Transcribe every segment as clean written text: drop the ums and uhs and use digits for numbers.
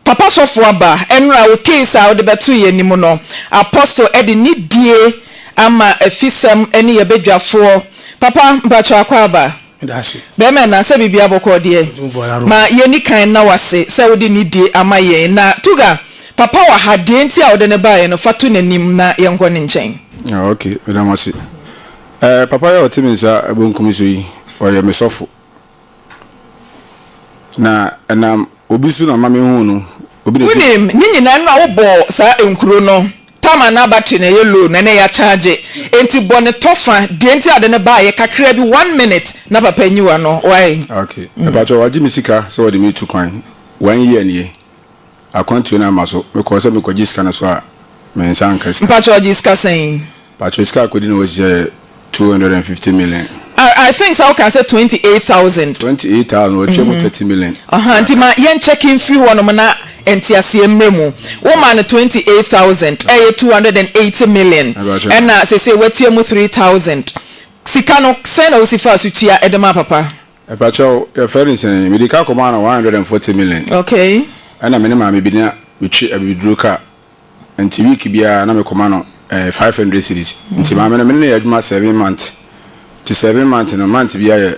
Papa sɔfo aba, ɛnora wo case a wode bɛtoo yɛn anim no, Apostle de nidie ama afisɛm ne yɛ badwafoɔ. Papa, mpakyɛw akwaaba. Medase. Bɛɛma ɛna, sɛ biribiara bɔkɔɔ deɛ? Otumfoɔ Arome. Ma yɛnni kan nna wo ase sɛ wode nidie ama yɛn. Na Tuga, papa wɔ ha, deɛ nti a wode no baeɛ no, fa to n'anim na yɛnkɔ ne nkyɛn. Ah ok, meda mo ase. Eh, papa yi a ɔte me nsa bonkum so yi, ɔyɛ me sɔfo. Na ɛnam obi so na ma mehuu no. Obi na di. Wonim, ne nyinaa no a wobɔɔ saa nkuro no, time a na battery no ɛyɛ low no, ɛnɛ yɛakyagye. Enti bɔ no tɔfa, deɛ nti a wode no baeɛ, kakra bi, one minute, na papa nyi w'ano, wai? Ok, mepakyɛw, wagye me sika sɛ ɔde me retu kwan, one year nie. Akwantuo no amma so, mekɔɔ sɛ mekɔgye sika no so a, me nsa anka sika. Mpakyɛw, ɔgyee sika sɛn? Pakyɛw sika a kɔdi na wasi yɛ 250 million. I I think sɛ wokaa sɛ 28,000. 28,000 wɔtua mu 30 million. Ɔha nti ma yɛn check mfiri hɔ nom na nteaseɛ mmra mu. Wo maa no 28,000 ɛyɛ 280 million ɛna sesei watua mu 3,000. Sika no sɛn na wosi faa so tua ɛde maa papa? Mepakyɛw yɛfrɛ no sɛn? Mede ka kɔmaa no 140 million. Okay. Ɛna me ne maame bi na metwe abibiduro car. Nti week biara na mekɔma no eh, 500 cedis. Nti maame no me ne no yɛ adwuma 7 month. Nti 7 month no, month biara yɛ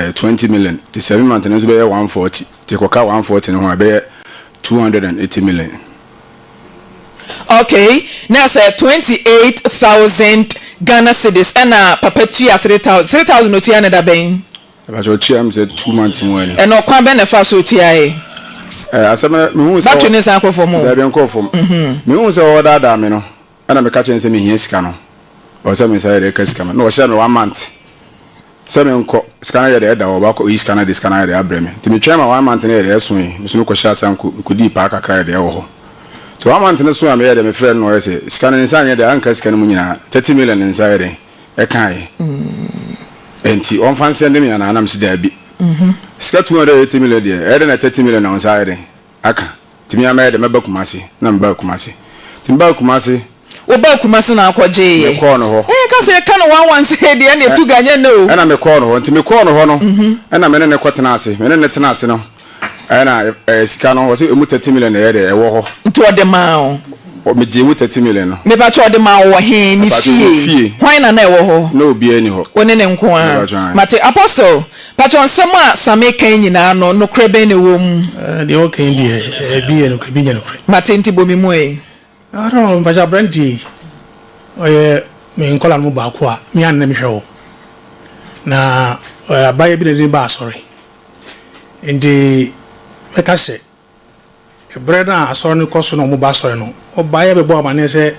eh, 20 million. Nti 7 month no nso bɛyɛ 140. Nti ɛkɔka 140 no ho a, ɛbɛyɛ 280 million. Okay, na sɛ 28,000 Ghana cedis ɛna papa tua 3,000, 3,000 otua no da bɛn? Ɛpakyɛ ɔtua mi sɛ 2 months mu ani. Ɛna ɔkwan bɛn na ɛfa so otuaeɛ? Ɛ asɛm no mehu sɛ. Battery ne san kɔ fam o. Daabi nkɔ fam. Mehu sɛ ɔredaadaa me no, ɛna meka kyerɛ no sɛ mehia sika no. Ɔwɔ sɛ me nsa yɛ dɛ ɛka sika no. Na ɔhyɛɛ me one month sɛ menkɔ. Sika no yɛ dɛ ɛda hɔ, ɔba ɔyi sika no de sika no ayɛ dɛ abrɛ me. Nti metwɛn ma one month no yɛ dɛ ɛsoe. Me nso mekɔhyɛɛ asanko, mekɔdii paa kakra yɛ dɛ ɛwɔ hɔ. Nti one month no soe a meyɛɛ dɛ mefrɛɛ no na ɔyɛ sɛ sika no ne nsa anyɛ dɛ anka sika no mu nyinaa, 30 million ne nsa yɛ dɛn ɛkaeɛ. Nti ɔmfa nsɛnde me anaa? Na mese daabi. Sika 280 million deɛ, ɛyɛ dɛn na 30 million na wo nsa ayɛ dɛn aka? Nti me ara mɛyɛ dɛ mɛba Kumasi. Na mebaa Kumasi. Nti mebaa Kumasi. Wobaa Kumasi na akɔgyeeɛ? Mekɔɔ no hɔ. Ɛɛ ka sɛ yɛka no one one sei deɛ ɛnna ɛtu ga nyɛ nnɛ o. Ɛna mekɔɔ no hɔ. Nti mekɔɔ no hɔ no, ɛna me ne no kɔtenaa ase. Me ne no tenaa ase no, ɛna ɛɛ sika no, ɔse emu 30 million na ɛyɛ dɛ ɛwɔ hɔ. Nti ɔde maa wo? Megyee mu 30 million no. Mepakyɛ ɔde maa wo wɔ he? Ne Mepakyɛ, ne fie? fie. Hwan na na ɛwɔ hɔ? Na obiara nni hɔ. Wo ne ne nko ara? Mepakyɛ, ae. Mate. Apostle, pakyɛ nsɛm a Sammy ka yi nyinaa no, nokorɛ bɛn na ɛwɔ mu? Deɛ ɔka yi deɛ, ebi yɛ nokorɛ, ebi nyɛ nokorɛ. Mate, nti bɔ me mu ɛ. I don't know, mepakyɛ aberanteɛ yi, ɔyɛ me nkwadaa no mu baako a me ara na mehwɛ wɔ. Na ɔyɛ abaayewa bi na ɛde no baa asɔre. Nti mɛka sɛ, berɛ no a asɔre no kɔ so na wɔba asɔre no, ɔbaeɛ bɛbɔɔ amaneɛ sɛ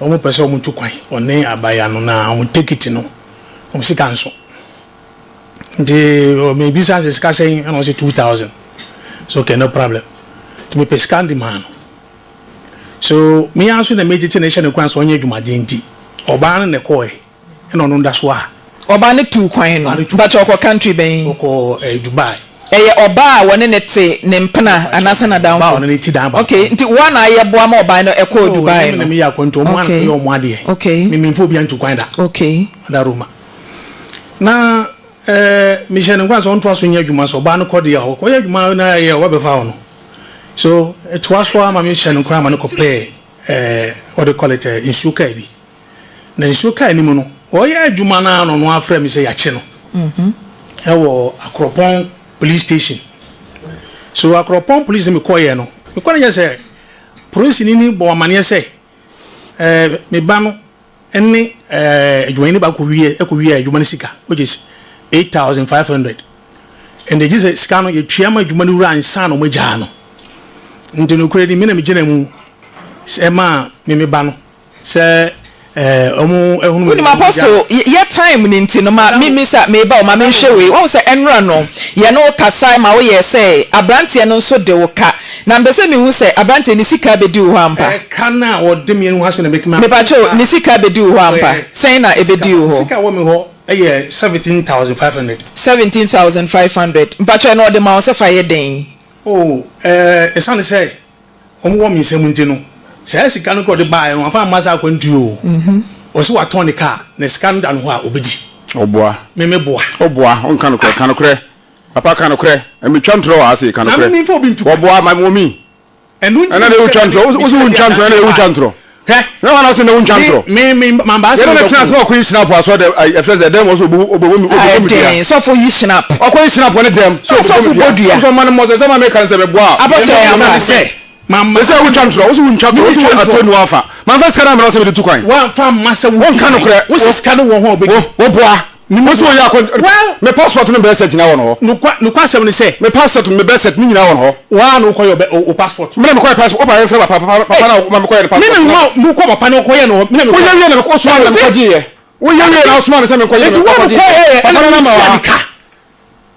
wɔpɛ sɛ wɔtu kwan, ɔne abaayewa no, na wɔn tekiti no, wɔn sika nso. Nti mebisa sɛ sika sɛn, ɛna ɔse 2000. So okay, no problem. Nti mepɛ sika no de maa no. So me ara nso na metete no hyɛ no kwan sɛ ɔnyɛ adwumaden nti, ɔbaa no na ɛkɔɔɛ, ɛna ɔno da so a. Ɔbaa no tuu kwan no, Ɔbaa no tu mpakyɛ ɔkɔ country bɛn? Ɔkɔ Dubai. Ɛyɛ ɔbaa a wɔne no te, ne mpena anaasɛ n'adamfo? Ɔbaa a ɔne no te dan baako. Okay, nti woa na ayɛ boa ma ɔbaa no ɛkɔɔ Oh, Dubai ɛnyɛ me no? na meyɛ akwantu, ɔmo ara na Okay, kɔyɛ ɔmo adeɛ. okay. Me memfa obiara ntu kwan da. Okay. Ɔda Roma. Na eh, mehyɛ no nkuran sɛ ɔntoa so nyɛ adwuma, sɛ ɔbaa no kɔ deɛ a, ɔkɔyɛ adwuma na ɛyɛ a ɔba bɛfa wo no. So ɛtoa so ara ma mehyɛ no nkuran ma no kɔpɛɛ eh, what do you call it, eh, nsuo kaa bi. Na nsuo kaa no mu no, ɔreyɛ adwuma no ara na ɔno ara frɛɛ me sɛ yɛakye no wɔ Akropong police station. So Akropong police no mekɔeɛ no, mekɔ no kyerɛ sɛ polisini no bɔ amaneɛ sɛ eh, me ba no ne eh, adwumayɛni baako kɔwie kɔwiaa adwuma no sika which is 8,500. Ɛnde gye sɛ sika no yɛtua ma adwuma no wura ansa na wɔagyaa no. Nti nokorɛ ni, me na megyina mu sɛ ɛmaa me me ba no Sɛ eh ɔmo ehunu me Wonim na ɔmo gya Apostle, yɛ time no nti no ma me misa, meba o, ma menhwɛ wei. Woahu sɛ ɛnora no yɛne wo kasae ma woyɛɛ sɛ abranteɛ no nso de wo ka. Na mepɛ sɛ mehu sɛ abranteɛ ne sika abɛdi wo hɔ ampa? Ɛka no a ɔde me ho asɛm na meka. Mepakyɛw, ne sika abɛdi wo hɔ ampa? Sɛn na Sika ɛbɛdii wo hɔ? sika a ɛwɔ me hɔ yɛ 17,500. 17,500. Mpakyɛw, ɛno ɔde ma wo sɛ fa yɛ dɛn? Oh, eh, ɛsiane sɛ wɔn wɔ me nsam nti no, saa sika no koraa ɔde baeɛ no, wamfa amma sɛ akwantuo o. Ɔse watɔn ne car, na sika no da no hɔ a, ɔbɛdi. Ɔboa. Me meboa. Ɔboa, wonka nokorɛ, ka nokorɛ. Papa ka nokorɛ. Metwa ntorɔ wɔ ha sei, ka Na me nokorɛ. memfa obi ntu kwan. Wɔboa, ma wɔ mi. Ɛno nti Ɛna na wotwa ntorɔ. Wo so wontwa ntorɔ ɛna wotwa ntorɔ. Hwɛ. Na wɔn ase na wontwa ntorɔ. Me me mamba ase. Yɛn na tena ase na ɔkɔ yi snap asɔ dɛ ɛfɛ sɛ dɛm ɔsɔ obo obo mi obo mi dua. Ɛdɛn sɔfo yi snap. Ɔkɔ yi snap ne dɛm so obo mi dua. Sɔfo ma no mɔ sɛ sɛ ma mi kan sɛ mi bɔ a. Abɔsɔ yɛ ama sɛ. Mama. Sɛ wotwa ntorɔ wo so wontwa ntorɔ wo so wo ato nu afa. Manfa sika na mmerɛ sɛ mede tu kwan. Wanfa mma sɛ wo. Wonka nokorɛ. Wo sɛ sika no wɔ ho a obedi. Wo boa. Wo so woyɛ akɔ. Well. Me passport ne birth cert nyinaa wɔ no hɔ. Nokwa nokwa asɛm ne sɛ. Me passport me birth cert ne nyinaa wɔ no hɔ. Waa na wokɔyɛ ɔbɛ o passport. Me na mekɔyɛ passport. Wo papa yɛmfrɛ papa papa papa na ma mekɔyɛ ne passport. Me na mema mo kɔ papa no kɔyɛ no hɔ. Me na mekɔ. Woyɛ wie na mekɔ soma me na mekɔgye yɛ. Woyɛ wie na wosoma me sɛ menkɔyɛ Enti wo na mekɔyɛ Papa no number wɔ ha.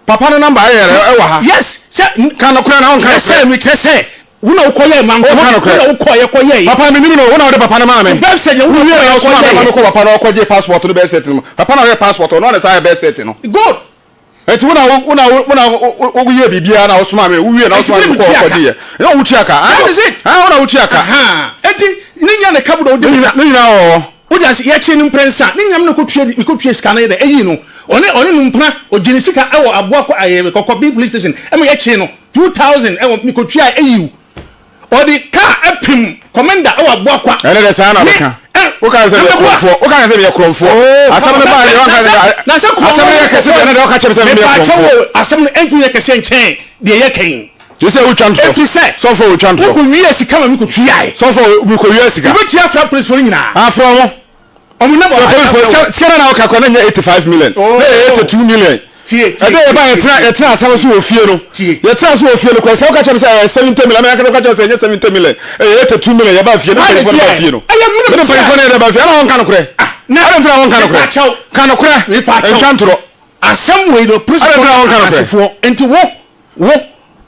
Papa no number ɛyɛ ɛwɔ ha. Yes sɛ. Ka nokorɛ na wonka nokorɛ. Sɛ mekyerɛ sɛ wo na wokɔyɛ ma nkɔ. Wonka nokorɛ. Wo na wokɔyɛ kɔyɛ. Papa menim no wo na wode papa no maa me. Birth cert wo na wokɔyɛ kɔyɛ. Wo na mekɔ papa no ɔkɔgye passport no birth cert no. Papa na ɔyɛ passport ɔno na saa yɛ birth cert no. Good. Enti wo na wo na wo na wo yɛ biribiara na wosoma me wo wie na wosoma me kɔ ɔkɔgye yɛ. Ɛna wotua ka. That is it. Ah wo na wotua ka. Enti ne nyɛ ne ka bu na wode. Ne nyinaa wɔ hɔ. Wode ase yɛkyee no mprɛnsa ne nyinaa me na kɔtua mekɔtua sika no yɛ dɛ ɛyii no ɔne ɔne no mpena ɔgye ne sika ɛwɔ aboa kɔ ɛyɛ kɔkɔben police station ɛma yɛkyee no 2000 ɛwɔ mekɔtua ɛyiw ɔde kaa ɛpem kɔmɛnda ɛwɔ aboa kwa Ɛne deɛ saa na ne bɛka. ɛ Woka sɛ na meyɛ meboa korɔmfoɔ. Woka sɛ meyɛ korɔmfoɔ. Oo Asɛm no na baa deɛ na wanka sɛ sɛ na sɛ asɛm no korɔmfoɔ yɛ kɛse deɛ ɛne deɛ woka kyerɛ me sɛ meyɛ mepaakyɛw korɔmfoɔ. o asɛm no ɛntumi nyɛ kɛseɛ nkyɛn deɛ yɛka yi Gye sɛ wotwa ntorɔ. ɛfiri sɛ Sɔfoɔ wotwa ntorɔ. wokɔ wie sika ma mekɔtuae Sɔfoɔ mekɔ wie sika. wobɛtua afra policefoɔ no nyinaa Afrɛ wɔn. ɔmo namba Sɛ policefoɔ sika sika na na woka kɔ na nyɛ 85 million. Na ɛyɛ 82 million. tie tie Ɛdɛ yɛba tie yɛtena tie yɛtena asɛm so wɔ fie no. tie Yɛtena so wɔ fie no kɔ sɛ woka kyerɛ me sɛ ɛyɛ 70 million. Ɛna woka kyerɛ me sɛ ɛnyɛ 70 million. Ɛyɛ 82 million yɛba fie no Hwan na mpanyinfoɔ no ba tuae? fie no. Ɛyɛ me na Me ne metuae. mpanyinfoɔ no yɛ dɛ ba fie ɛna wɔnka nokorɛ. Ah, na Ɛna ntina wɔnka nokorɛ. mepaakyɛw Ka nokorɛ. mepaakyɛw Ntwa ntorɔ. asɛm wei no Ɛna policefoɔ ntina wɔnka nokorɛ. asefoɔ nti wo wo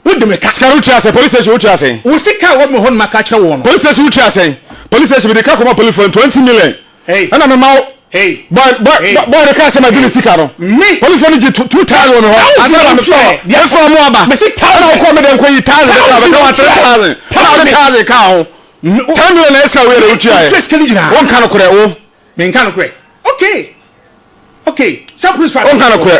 wo de me ka Sika no wotua sɛn? Police station wotua sɛn? wo sika a ɛwɔ me hɔ no maka akyerɛ wɔn no Police station wotua sɛn? Police station mede ka kɔma police foɔ no 20 million. Hey. Ɛna mema wo. Hey. Boy boy Hey. boy no kaa sɛ magye ne sika no. Me. Police foɔ no gye 2000 wɔ me hɔ. Thousand Ansa na wotua mefrɛ ɛ. Deɛ- mefrɛ ɔmo aba. Mese thousand. Ɛna wokɔɔ me dɛm kɔyi 1000 bɛka Thousand bɛka wa wotua ɛ. 3000. Ɛna wode Thousand. 1000 kaa ho. 10 million na ɛsika woyɛ dɛ wotua ɛ. Wotua sika no nyinaa. Wonka nokorɛ wo. Menka nokorɛ okay okay sɛ police foɔ Wonka nokorɛ.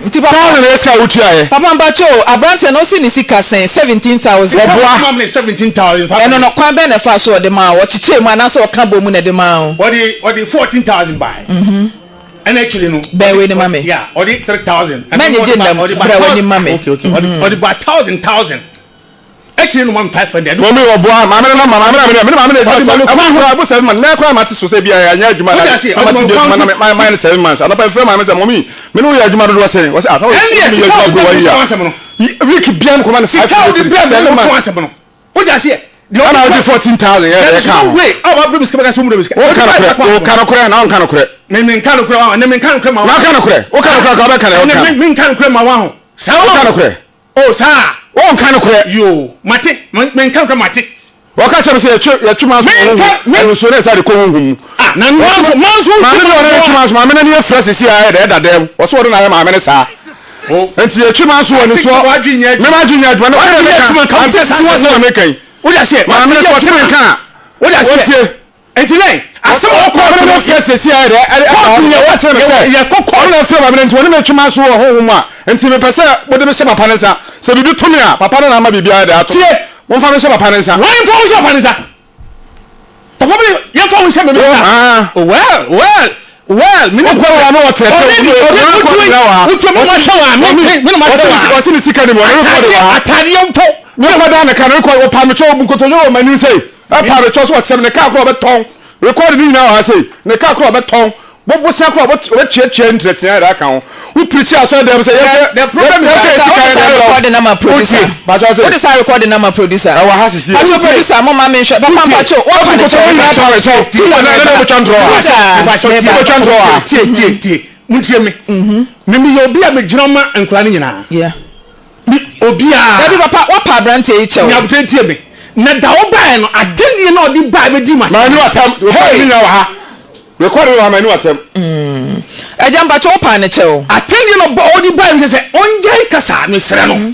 Nti papa. 1000 na ɛsika wotua ɛ. Papa mpakyɛ o aberanteɛ no ɔsi ne sika sɛn 17,000. Wɔboa. Sika wɔde 17,500. Ɛno no kwan bɛn na ɛfaa so ɔde maa wo ɔkyekyɛɛ mu anaasɛ ɔka bɔ mu na ɛde maa wo. Ɔde ɔde 14,000 bae. Ɛna akyire no. Bɛn wei ni ma me. Yeah ɔde 3,000. Mɛnyegye nnam bra w'anim ma me. Okay okay ɔde ɔde ba thousand thousand. Akyire no ma me 500. Mɔmi ɔboa maame no nɔma maame na mene mene maame na adwuma Ɔde ma me sɛ kwan ɛmo kora ɛbo seven months nɛ kora mate so sɛ bia yɛanyɛ adwuma Wode na ase, na ɔde mate ma bi adwuma kwan na ma ma yɛ no 7 months anɔpa mfrɛ maame sɛ mɔmi mene woyɛ adwuma dodoɔ sɛn wɔ sɛ ah na woyɛ Ɛndeɛ woyɛ sika adwuma a wode bro brɛ one me year ho asɛm no. week bia mekɔma no Sika 5 a hundred wode cedis brɛ me seven ho months asɛm no. Wode aseɛ. Deɛ ɛna ɔde wogye brɛ 14,000 yɛ There is ɛka no ho way a wabere me sika bɛka sɛ wommerɛ me sika. wonka Ɔde nokorɛ brɛ me woka nokorɛ na wonka nokorɛ Me menka nokorɛ wa ho. Ɛnɛ menka nokorɛ ma na wa woka nokorɛ woka nokorɛ ka wobɛka na Ɛnɛ woka me menka nokorɛ ma wa ho. Saa woka wa ho. nokorɛ Oh saa. wonka nokorɛ Yoo mate menka nokorɛ mate. wɔka kyerɛ me sɛ yɛtwe yɛtwe manso wɔ Menka honhom me ɛno nsuo ne ɛsa de kɔ honhom mu ah na manso manso maame ntwe bi wɔ ne manso twe a. manso maame no ani afira sisi a ɛyɛ dɛ ɛda dɛm wɔsɛ wɔde na ayɛ maame no saa Oh. nti yɛtwe manso wɔ ne Ate soɔ wadwi nyɛ me adwuma. ma adwi nyɛ adwuma ne Wadwi kɔyɛ nyɛ meka adwuma nka ante wotie saa si asɛm wɔsɛ na no. meka yi Wode aseɛ maame wate no nyɛ sɛ ɔte me adwuma. nka a Wode aseɛ. wɔntie Nti dɛn asɛm a ɔkɔ maame no afira sisi a ɛyɛ dɛ Kɔɔto ɛda yɛ wɔka kyerɛ me sɛ yɛkɔ ɔno kɔɔto. na afira maame no nti wɔne me twe manso wɔ honhom mu a nti mepɛ sɛ wode me hyɛ papa no nsa sɛ biribi to me a papa no na ama biribi ayɛ dɛ ato Tie. momfa me hyɛ papa no nsa Wɔn mfa wo nhyɛ papa ne nsa. Papa bi yɛmfa wo nhyɛ me nsa. Ah. Oh, well well well. Me ne wokɔ wura no wɔtɛtɛ Already already wotumi wotumi me ma hwɛ wa me me me ma hwɛ wa. ɔsi ne sika ni mu ɔno rekɔde wɔ ha Ataadeɛ mpo. ne kɔda ne ka no rekɔde ɔpa me kyɛw obu nkotodwe wɔ m'anim sei ɛpa me kyɛw so ɔsɛm ne kaa korɔ ɔbɛtɔn rekɔde ne nyinaa wɔ ha sei ne kaa korɔ ɔbɛtɔn bobosia korɔ ɔbɛtuatua ntiatia yɛrɛ aka ho wo pirikyi asɔre dɛm sɛ yɛfɛ The problem is yɛfɛ Wode sika saa yɛrɛ recording na ma producer. wotie bàtà sɛ Wode saa recording na ma producer. ɛwɔ ha sisi Pacho producer mo ma me nhwɛ. Papa mpacho wɔpa ne kyɛw. nyinaa pa me kyɛw tu na ɛna wotwa ntorɔ wa Meba. wotwa ntorɔ wa Tie tie tie. Muntie me. Me meyɛ obi a megyina ma nkwadaa no nyinaa. Yeah. Me obiara. Dabi papa wɔpa aberanteɛ yi kyɛw. Nyabotere tie me. Na da wo baeɛ no adenneɛ na ɔde baeɛ bɛdi ma. maa ni watam rekɔde ne nyinaa wɔ ha rekɔde wɔ ha maa ni watam Agya mpacho wɔpa ne kyɛw. Atɛnneɛ na ɔde baeɛ no sɛ ɔngyae kasa mesrɛ no.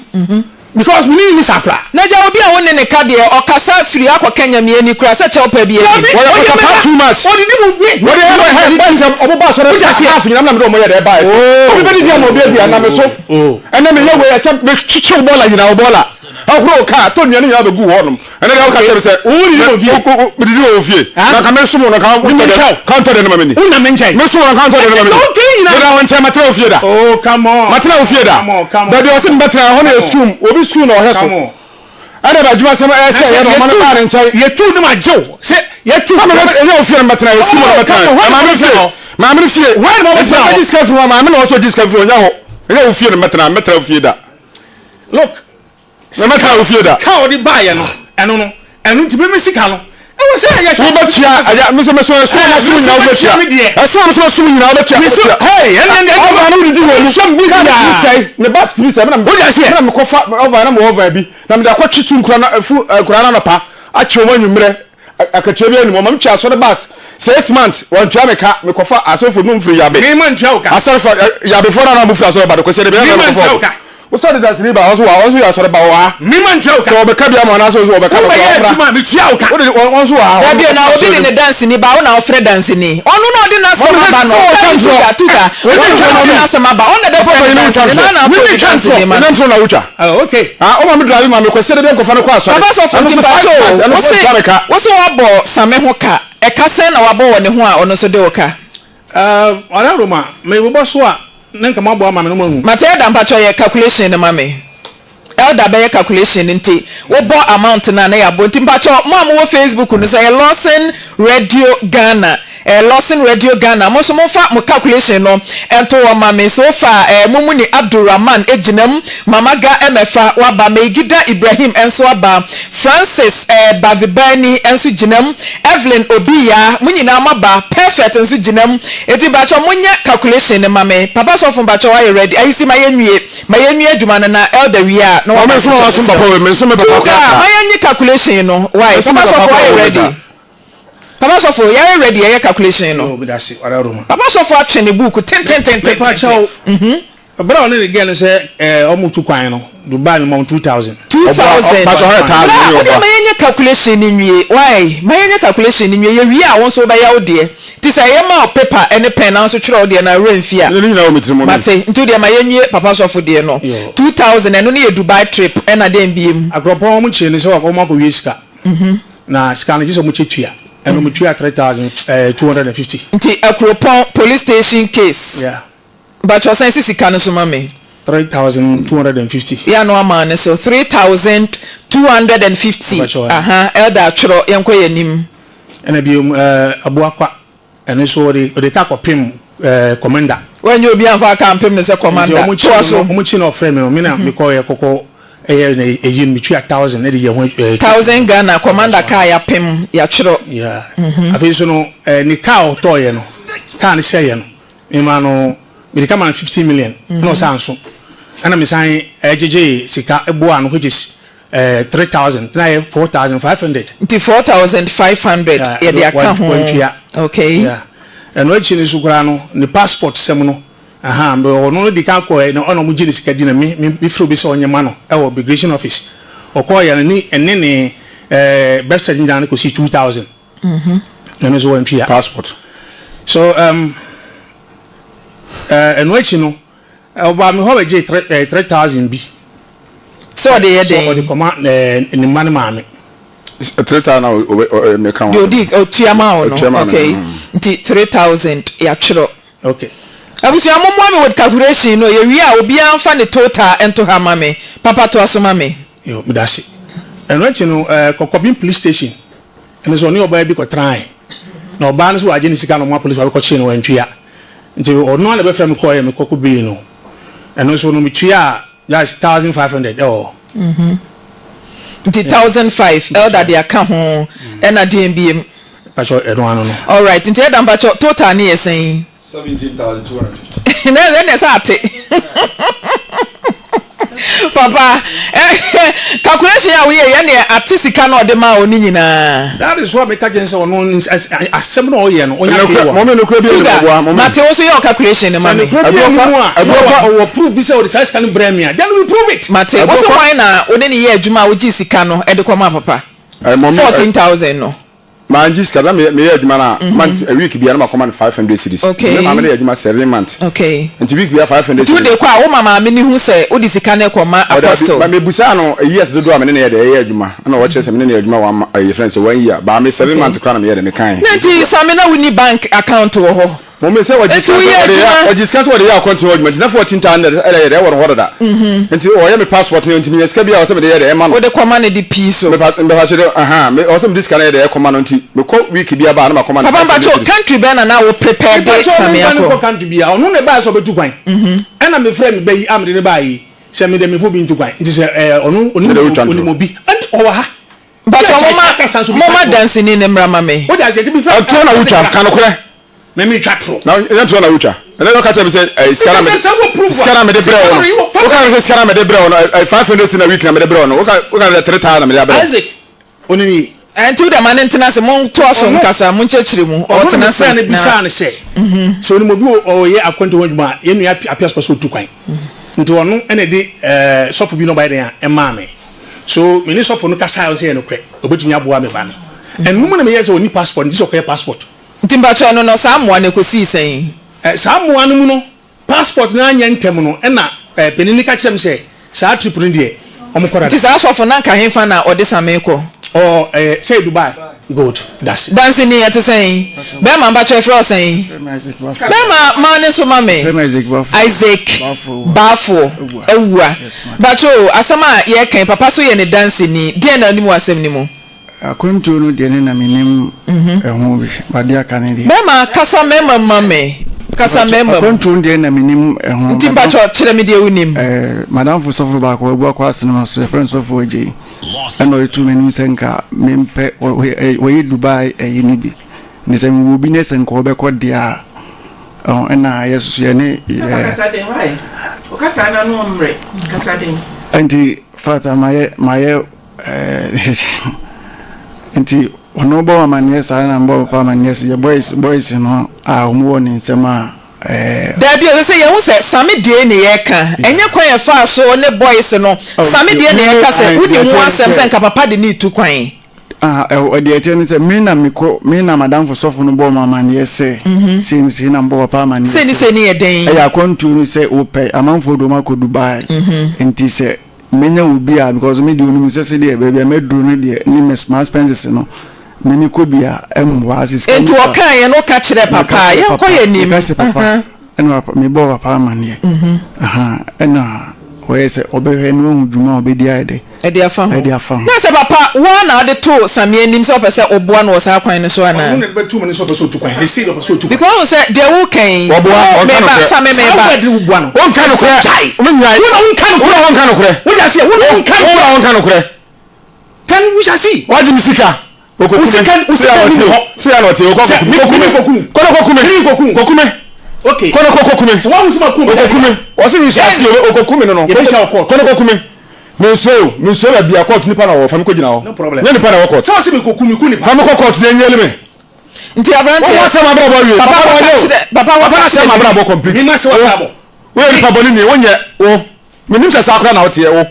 Because me ne no nni saa koraa. N'agya obi a wo ne no ka deɛ ɔkasa firi akɔ ka nyame ani koraa sɛ kyɛw pa bi anim. Dabi, Wɔyɛ ɔyɛ kasa me paa ba, too much. ɔdidi mu me, me, Wɔde me ɛbɛ na hɛ ɔdidi. boys ɔmo ba asɔre Wote aseɛ? half nyinaa na mede ɔmo yɛ dɛ ɛbaɛ Oh, obi bɛdidi ama obi adi ana me so oh. ɛnɛ meyɛ wei ɛkyɛ me kyekye wo bɔɔla nyinaa wo bɔɔla ahoro wo kaa tɔ nnuane nyinaa bɛgu hɔ nom ɛnɛ deɛ woka kyerɛ me sɛ Wo didi wɔ fie? medidi wɔ fie Ha? na nka mesom wo no nka Me wotɔ dɛ menhwɛ wo. ka ntɔ dɛ no ma meni Wo na me nkyɛn. mesom wo no nka ntɔ dɛ no ma Ɛnti meni wo ntɛn nyinaa. meda wo nkyɛn matena wo fie da Oh, come on. matena wo fie da Come on, come on. baabi a ɔse mebɛtena ɛhɔ no yɛ Come on. sukuu obi sukuu na ɔhwɛ so Come on. ɛna ba adwuma sɛm ɛsɛ yɛ na ɔma no baa ne nkyɛn Yɛtu ne ma gye wo. Sɛ yɛtu. Sɛ mebɛ ɛnyɛ wo fie na mebɛtena yɛ sukuu na Oh, mebɛtena come on. Hwan na maame ɔbɛtena fie hɔ? maame no fie Hwan na ɔbɛtena hɔ? Nti mɛgye sika firi hɔ maame na ɔsɔ gye sika firi hɔ ɔnyɛ hɔ ɛnyɛ wo fie na mebɛtena mɛtena wo fie da Look, mɛmɛtena wo fie da sika a ɔde baayɛ no, ɛno no, ɛno nti meme sika no, ɛwɔ sɛ yɛhwɛ. wobɛtua agya me nso mɛso ɛso Eh, mɛso me nso nyinaa mɛtua wobɛtua me deɛ. ɛso a mɛso mɛso nyinaa wobɛtua Me so, hey, ɛne ɛne ɛne. ɔva no wodidi wɔ mu Ɛnhwɛ me kaa biribiara. tumi sɛe ne bas tumi sɛe mena Wode aseɛ? mena mekɔfa ɔva na mewɔ ɔva bi na mede akɔtwe so nkura na fu nkura no anɔpa akye wɔn anwummerɛ akatua bi anim ɔma metwa asɔre bus 6 months wɔntua me ka. Mekɔfa asɔfo no mfiri Yabe. Me ma ntua wo ka. Asɔrefa Yabefoɔ no a na mofiri asɔre ba de kɔsi ɛde bɛyɛ Me na ma mekɔfa ntua wo ka. wosɔ de danseni ba ɔnso wa ɔnso yɛ asɔre ba wɔ ha. Me ma ntua wo ka. Sɛ wɔbɛka bi ama anaasɛ ɔnso wɔbɛka no Wobɛyɛ ɔmmra. adwuma a metua wo ka. Wode ɔnso wɔ ha. Dabi na obi de ne danseni ba, wo na wofrɛ danseni. Ɔno na ɔde n'asɛm aba no. Dabi, tuga tuga. Ɔno na ɔde n'asɛm aba. Ɔno na ɛbɛfrɛ ne danseni na ɔna afɔ ne danseni ma no. Ɛnɛ ntorɔ na wotwa. Oh, okay. Ah, ɔma me drive ma me kɔsi ɛde bi nkɔfa no kɔ asɔre. Papa sɔfo, Ɛno nti nso five mpakyɛ months, o, ɛno wo nso se ɔtua me ka. wo se wabɔ Same ho ka. Ɛka sɛn na wabɔ wɔ ne ho a ɔno nso de wo ka? Ɔda Roma, mebobɔ so a, ne nka moaboa ama me no moahu. Mate. Elder, mpakyɛ yɛ calculation no ma me. Elder bɛyɛ calculation no nti wobɔ amount no a na yɛabɔ. Nti mpakyɛ mo a mowɔ Facebook no, sɛ ɛyɛ Lawson Radio Ghana, ɛyɛ Lawson Radio Ghana, mo nso momfa mo calculation no nto hɔ ma me. So far mo mu ni Abdul Rahman gyina mu, Mama Ga Mɛfa waba, Meigida Ibrahim nso aba, Francis Bavibani nso gyina mu, Evelyn Obi Yaa, mo nyinaa moaba, Perfect nso gyina mu. Nti mpakyɛ monyɛ calculation no ma me. Papa sɔfo, mpakyɛ wayɛ ready? Ayisi, ma yɛnwie. Ma yɛnwie adwuma no na Elder wie a na Ɔmo waba nso ne wɔn nkyɛn asom mesrɛ papa wo. wei, me nso me papa Tuga, koraa saa. ma yɛnye calculation no why? Me nso me Papa papa sɔfo koraa wayɛ wɔ me ready? saa. Papa sɔfo, yɛayɛ ready yɛyɛ calculation no. Yo, meda ase, Ɔda Roma. Papa sɔfo atwe ne book Mepa tententententen. kyɛw, ɛberɛ a ɔne ne girl no sɛ ɔmo tu kwan no, Dubai, mema ɔmo 2000. 2000. Ɔba, ɔyɛ thousand Bra, ne wode ɔba. ma yɛnyɛ calculation no nwie. Why? Ma yɛnyɛ calculation no nwie. Yɛwie a, wo nso wobɛyɛ wo deɛ. Nti sɛ ɛyɛ ma wo paper ne pen na wo nso twerɛ wo deɛ na werɛ mfi a. Ne nyinaa wɔ me tirim. Mate. Nti wodeɛ ma yɛnwie papa sɔfo deɛ no. Yo. 2000, ɛno ne yɛ Dubai trip ɛna dɛn biem? Akuropɔn, ɔmo kyerɛ ne sɛ ɔmo akɔwie sika. Na sika no gye sɛ ɔmo kyɛ tua. Ɛno ɔmo tua 3250. Nti Akuropɔn police station case. Yeah. Mpakyɛ san si sika no so ma me. 3250. Yɛ ano ama ne so 3250. Mpakyɛ. Aha, Elder atwerɛ, yɛnkɔ yɛn anim. Ɛna biom Abuakwa, ɛno nso ɔde ka kɔpem commander. Wɔnyɛ obi amfa aka mpem ne sɛ commander. Nti ɔmo kyi Toa so. Ɔmo kyi na ɔfrɛ mi no, mi na mekɔ yɛ kɔkɔ ɛyɛ na eyi no metua 1000 ɛde yɛ ho 1000 Ghana, commander kaa yɛapem, yɛatwerɛ. Yeah. Afei nso no ne kaa a ɔtɔɔyɛ no, kaa no sɛeɛ no, mema no, mede ka ma no 15 million ɛna ɔsan so ɛna mesan ɛgyegye sika ɛboa no, which is 3000, tena yɛ 4500. Nti 4500 yɛde aka ho. Wantua. Okay. Yeah. Ɛno akyi no nso koraa no, ne passport sɛm no aha ɔno no di kan kɔɛ na ɔna ɔmo gye ne sika di na me mefrɛ obi sɛ ɔnyɛ ma no ɛwɔ immigration office. Ɔkɔɔyɛ no ne ɛne ne birth certificate nyinaa no kɔsi 2000. Ɛno nso wantua. Passport. So ɛno akyi no, ɔbaa me hɔ bɛgye 3000 bi. Sɛ ɔde yɛ sɛ ɔde den? Kɔma ne mma ne maame. 3000 na ɔbɛ meka ho. Deɛ odi otua ma wo no. Otua ma me. Okay. Nti 3000 yɛatwerɛ. Okay. Abusua, mommoa me with calculation no. Yɛwie a, obiara mfa ne total nto ha ma me. Papa, toa so ma me. Yo, meda ase. Ɛno akyi no, Kɔkɔbin police station, ɛno nso ɔne ɔbaa bi kɔtenae na ɔbaa no nso wagye ne sika na ɔmo apolice wabɛkɔkyee no, wantua. Nti ɔno a na bɛfrɛ me kɔɔyɛ me kɔkɔ bii no, ɛno nso no metua a, that's 1500 ɛwɔ hɔ. Nti 1500, Elder de aka ho, ɛna deɛn biem? Pakyɛ, ɛno ano no. Alright, nti ɛda mpakyɛ total ne yɛ sɛn? 17,250. Na ɛnɛ sɛ ate. Papa, calculation a woyɛ yɛ neɛ ate sika na ɔde maa wo no nyinaa. That is why meka kyerɛ sɛ ɔno asɛm na ɔyɛ no ɔnya hwee wɔ. Mɔmi nokura bi Tuga, ɛni mɔboa. Mate wo so yɛ wo calculation no ma me. Sɛ nokura bi ɛni mu a, ɔwɔ proof bi sɛ ɔde saa sika no brɛ me a, then we prove it. Mate, wo se hwan na wo ne no yɛ adwuma a wogyee sika no de kɔmaa papa? 14,000 no. Mangye sika na meyɛ adwuma no a month a week biara na makɔma no 500 cedis. Okay. Me maame no yɛ adwuma 7 months. Okay. Nti week biara 500 Nti cedis. wode kɔ a woma maame no hu sɛ wode sika no rekɔma Ɔdabi, Apostle? ma mebusaa no years dodoɔ a me ne no yɛ dɛ yɛyɛ adwuma ɛna ɔkyerɛ sɛ me ne no yɛ adwuma one ɛyɛ frɛ no sɛ one year baa me 7 Okay. month koraa na meyɛ dɛ mekae. Na nti Same na wonni bank account wɔ hɔ? Mome sɛ wɔgye Nti sika sɛ woyɛ wɔde yɛ adwuma? wɔgye sika sɛ wɔde yɛ akwantu ho adwuma nti na 14,000 ɛdɛ yɛ dɛ ɛwɔ no hɔ dada. Nti ɔyɛ me passport no nti menya sika bi a ɔsɛ mede yɛ dɛ ɛma no. Wode kɔma no de pii so. Mepa mepa kyerɛ dɛ ahaa me ɔsɛ mede sika no yɛ dɛ ɛkɔma no nti mekɔ week bi aba a na makɔma no Papa 500 mpakyɛw cedis. country bɛn na na wo prepare de Mepakyɛw Same memfa no akɔ? nkɔ country biara ɔno na ɛbaeɛ sɛ ɔbɛtu kwan ɛna mefrɛ me ba yi a mede no baeɛ yi sɛ mede mefo bi ntu kwan nti sɛ ɛɛ ɔno onim Ɛdɛ wotwa onim ntoro. obi ɛnti ɔwɔ ha Mpakyɛw Gyae saa kasa nso moma bi moma ka torɔ danseni no mmra ma me. wode aseɛ nti mefrɛ Ɛtoɔ na wotwa ka nokorɛ. Me me twa toro. Na ɛnyɛ toro na wotwa. Ɛnɛ na ɔka kyerɛ me sɛ ɛɛ sika na mede sika na mede brɛ wo no. Woka kyerɛ me sɛ sika na mede brɛ wo no ɛɛ 500 cedi na week na mede brɛ wo no. Woka woka sɛ 3000 na mede abrɛ wo. Isaac onini. Ɛnti wo deɛ ma no ntena ase mo ntoa so nkasa mo nkyerɛkyerɛ mu Ɔno na ɔtena ase mefrɛ no na. bisaa no sɛ sɛ onim obi ɔyɛ akwantu ho adwuma a yɛn nua Appiah pɛ sɛ ɔtu kwan nti ɔno na ɛde ɛɛ sɔfo bi nɔmba yɛ dɛn a ɛmaa me so me ne sɔfo no kasaeɛ ɔsɛ yɛ nokorɛ ɔbɛtumi aboa me ba no ɛno mu na meyɛɛ sɛ ɔnni passport nti sɛ ɔkɔyɛ passport. Nti mpakyɛw ɛno no saa mmoa no ɛkɔsii sɛn? Ɛ, saa mmoa no mu no, passport no anyɛ ntɛm no, ɛna ɛ, panin no ka kyerɛɛ me sɛ, saa trip no deɛ, wɔkɔ dada. Nti saa sɔfo no, na anka hefa na ɔde Samee kɔ? Ɔ, ɛyɛ, sɛ Dubai. Good, dase. Danseni, ɛte sɛn? Bɛɛma, mpakyɛw yɛfrɛ wo sɛn? Yɛfrɛ me Isaac Baffour. Bɛɛma, ma ne so ma me. Yɛfrɛ me Isaac Baffour. Isaac Baffour. Baffour Awua. Awua. Yes, ma'am. Mpakyɛw o, asɛm a yɛreka yi, papa so yɛ ne danseni, deɛn na wonim wɔ asɛm no mu? Akwantuo no deɛ ne na menim ɛho bi but deɛ aka no deɛ. Bɛɛma kasa mɛɛma mu ma me kasa mɛɛma mu. Akwantuo no deɛ na menim ɛho. Nti mpakyɛw kyerɛ me deɛ wonim. Ɛɛ madamfo sɔfo baako wabu akɔ asenema so yɛfrɛ no sɔfo Agyei ɛna ɔde too m'anim sɛ nka mempɛ wɔyɛ Dubai ɛyi no bi ne sɛ mewɔ obi ne sɛ nka ɔbɛkɔ deɛ a ɛho ɛna yɛ soso yɛ ne Papa kasa den why? Ɔkasa na no mmerɛ kasa den. Nti fata mayɛ mayɛ Nti ɔno bɔ amaneɛ saa na mbɔ papa amaneɛ sɛ yɛ boys boys no a wɔn wɔ ne nsam a ɛɛ. Daabi ɛsɛ sɛ yɛhu sɛ Same deɛ ne yɛka ɛnyɛ kwan ɛfaa so ne boys no Oh, Same nti deɛ ne me yɛka sɛ ae wonim deɛ ho ɛteɛ ne asɛm sɛ sɛ nka papa de no retu kwan. Ah, ɛwɔ deɛ ɛteɛ ne sɛ me na mekɔ me na madamfo sɔfo no bɔɔ me amaneɛ sɛ sei ne sei na mebɔ papa amaneɛ Sei ne sɛ sei ne yɛ dɛn? ɛyɛ akwantuo no sɛ wopɛ amanfoɔ de wɔn akɔ Dubai nti sɛ Menya obi a because me deɛ onim sɛ sɛdeɛ baabi a maduru no deɛ ne me m'expenses no me me kɔ bi a ɛmmoa ase sika Nti no fa. ɔkaeɛ no woka kyerɛɛ papa Meka a kyerɛ yɛnkɔ papa yɛn anim. meka kyerɛ papa ɛna papa mebɔɔ papa amaneɛ ahaa ɛna ɔyɛ sɛ ɔbɛhwɛ na wahu dwuma a ɔbɛdi ayɛ dɛ Ɛde afa ho. ɛde afa ho. Na sɛ papa wo ara na wode too Sammy anim sɛ wopɛ sɛ woboa no wɔ saa kwan no so anaa? Ɔno na ɛde bɛto m'anim sɛ ɔpɛ sɛ ɔtu kwan. Seesei deɛ ɔpɛ sɛ ɔtu kwan. Because wohu sɛ deɛ woreka yi, Wɔboa, wo, ɔnka meba, nokorɛ. Sammy Saa meba. word no woboa no. Wonka nokorɛ. Gyae. Wonyae. Wo na wonka Wo nokorɛ. na wonka nokorɛ. Wode aseɛ, wo na wonka Wo na nokorɛ. wonka nokorɛ. Then we shall see. Wagye me sika. Wo sika, wo sika ni hɔ. Sɛ na ɔte, okɔ Sɛ me, me koku. Kɔ na kɔku me. Me koku. Kɔku me. Okay. Kɔ na kɔ kɔku me. Sɛ wahu sɛ maku me. Okɔku me. Ɔse nhyɛ aseɛ okɔku me no no. Yɛbɛhyia wɔ court. Kɔ na kɔku me. Mensuro o, mensuro baabi a court nipa na wɔ, fa me kɔgyina hɔ. No problem. Nyɛ nipa na ɛwɔ court. Sɛ ɔse mekoku, meku nipa. Fa me kɔ court na ɛnyɛli me. Nti aberanteɛ. Wɔn asɛm abrabɔ awie. Papa Papa kɔka wɔnyɛ o. kyerɛ, papa Papa kɔka asɛm kyerɛ. abrabɔ complete. Me ma se w'abrabɔ. Wo, woyɛ nipa bɔne ni, wonyɛ, wo. Menim sɛ saa koraa na woteɛ, wo.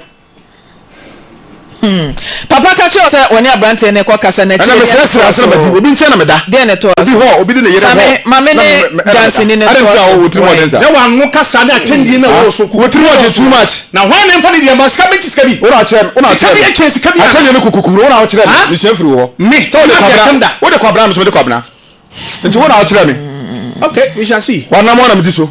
Hmm. Papa ka kyerɛ wo sɛ ɔne aberanteɛ no rekɔ kasa na Ɛna akyire deɛ na mesrɛsrɛ ɛtoa ansa na madi. so? Obi nkyɛn na meda. Deɛ na ɛtoa Obi so? hɔ, obi de ne yere Same, hɔ. ma me Na ne me, me, ɛna meda. danseni no Adɛn ntoa nti a so. wo tirim Why? ɔden saa? Sɛ w'ano kasa ne atɛndie na ɛwɔ so Wo tirim ɔden too much. Na hwan na ɛmfa ne deɛ mma? Sika bɛkyi sika bi. Wo na wokyerɛ me, wo na Sika wokyerɛ bi me. ɛkyɛn sika bi anaa? Atɛnnie ne kukukuru, wo na wokyerɛ me. Ha? Mesua firi wo hɔ. Me, Sɛ wode na kwabena, asɛm da. wode kwabena, me nso mede kwabena. Nti wo na wokyerɛ me. Okay, we shall see. W'anammɔn na medi so.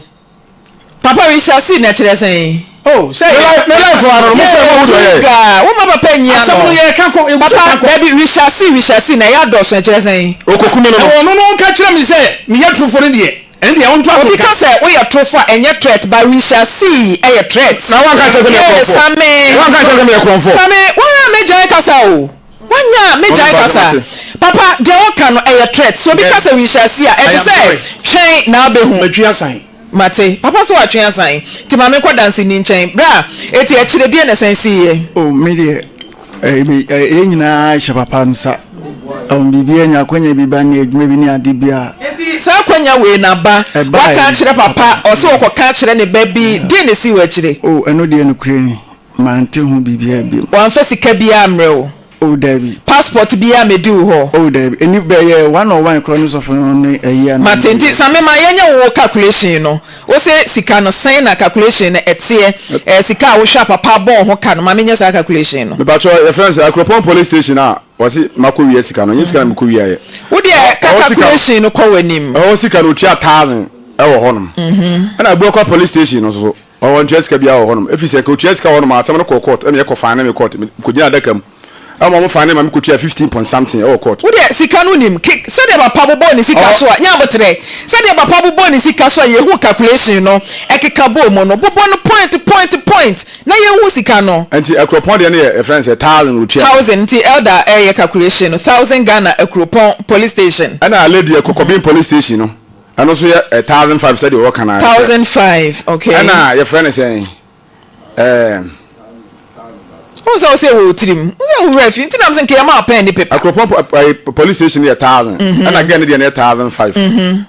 Papa we shall see na ɛkyerɛ sɛn? Oh, sɛ Me life, me life ano no, mo sɛ mo ahu deɛ ɔyɛɛ. Gaa, wo ma papa nyi ano. Asɛm no yɛ ka kɔ, egu so Papa, ka kɔ. dabi, we shall see, we shall see na ɛyɛ adɔɔso ɛkyerɛ sɛn? Okoku me no no. Na ɔno no ɔka kyerɛ me sɛ meyɛ torofo no deɛ, ɛno deɛ ɔntoa so Obi nka. ka sɛ woyɛ torofo a ɛnyɛ threat but we shall see ɛyɛ threat. Na wanka nkyerɛ sɛ meyɛ Yee, korɔmfoɔ. Same. Wanka nkyerɛ sɛ meyɛ korɔmfoɔ. Same, woa megyae kasa o. Wanya a megyae kasa. Papa, deɛ woka no ɛyɛ threat. Sɛ obi ka sɛ we shall see a, I ɛte am sɛ sorry. twɛn na abɛhu. Matwi asan. Mate. Papa so watwe asan. Nti ma menkɔ danseni nkyɛn. Bra, eti akyire deɛ na ɛsan siiɛ? Oh, me deɛ, eh, me, eh, yɛn nyinaa hyɛ papa nsa. Um, biribi anya akwanya bi ba ne adwuma bi ne ade bi a. Nti saa akwanya wei na ba, Ɛbaeɛ waka no, akyerɛ papa, papa. ɔse ɔkɔka akyerɛ ne ba bi, deɛ na esii wɔ akyire? Oh, ɛno deɛ nokorɛ ni, mante ho biribiara bio. Wamfa sika biara ammrɛ wo? Oh, dabi. Passport biara ammɛdi wo hɔ? Oh, dabi. Ɛni bɛyɛ one on one koraa ne sɔfo no ne ɛyi a na Mate, ɔmo nti yɛ. Same ma yɛnyɛ wo calculation no. Wo se sika no sɛn na calculation no ɛteɛ? Ɛɛ sika a wohwɛ a papa abɔ wo ho ka no, ma menyɛ saa calculation no. Mepakyɛw yɛfrɛ no sɛ Akuropɔn police station a wɔse makɔ wia sika no, ɛnyɛ sika na mekɔ wiaeɛ. Wo deɛ ka Ɛhɔ sika no, calculation no kɔ w'anim. ɛhɔ sika no otua thousand ɛwɔ hɔnom. Ɛna Abuakwa police station no nso so, ɔwɔ ntua sika biara wɔ hɔnom. Ɛfiri sɛ nka otua sika wɔ hɔnom a, asɛm no kɔɔ court ɛna yɛkɔ fine me court, mekɔgyina adaka mu. Ɛma ɔmo fine ma me kɔtua 15 point something ɛwɔ court. Wo deɛ sika no nim ke sɛdeɛ papa bobɔɔ ne sika Ɔhɔ. so a nya aboterɛ sɛdeɛ papa bobɔɔ ne sika so a yɛhu calculation no ɛkeka bɔɔ mu no bobɔ no point point point na yɛnhu sika no. Nti Akuropɔn deɛ no yɛ yɛfrɛ no sɛ thousand otua. Thousand nti elder ɛyɛ calculation no thousand Ghana Akuropɔn police station. Ɛna lady Kɔkɔben police station no ɛno nso yɛ 1005 sɛdeɛ ɔka no ara pɛ. 1005 okay. Ɛna yɛfrɛ no sɛn ɛɛm. Wohu sɛ wo sɛ ɛwɔ wo tirim. Wohu sɛ wo werɛ afi nti na mesɛ nka yɛma wo pɛn ne paper. Akuropɔn po ɛɛ police station no yɛ thousand ɛna girl no deɛ no yɛ 1005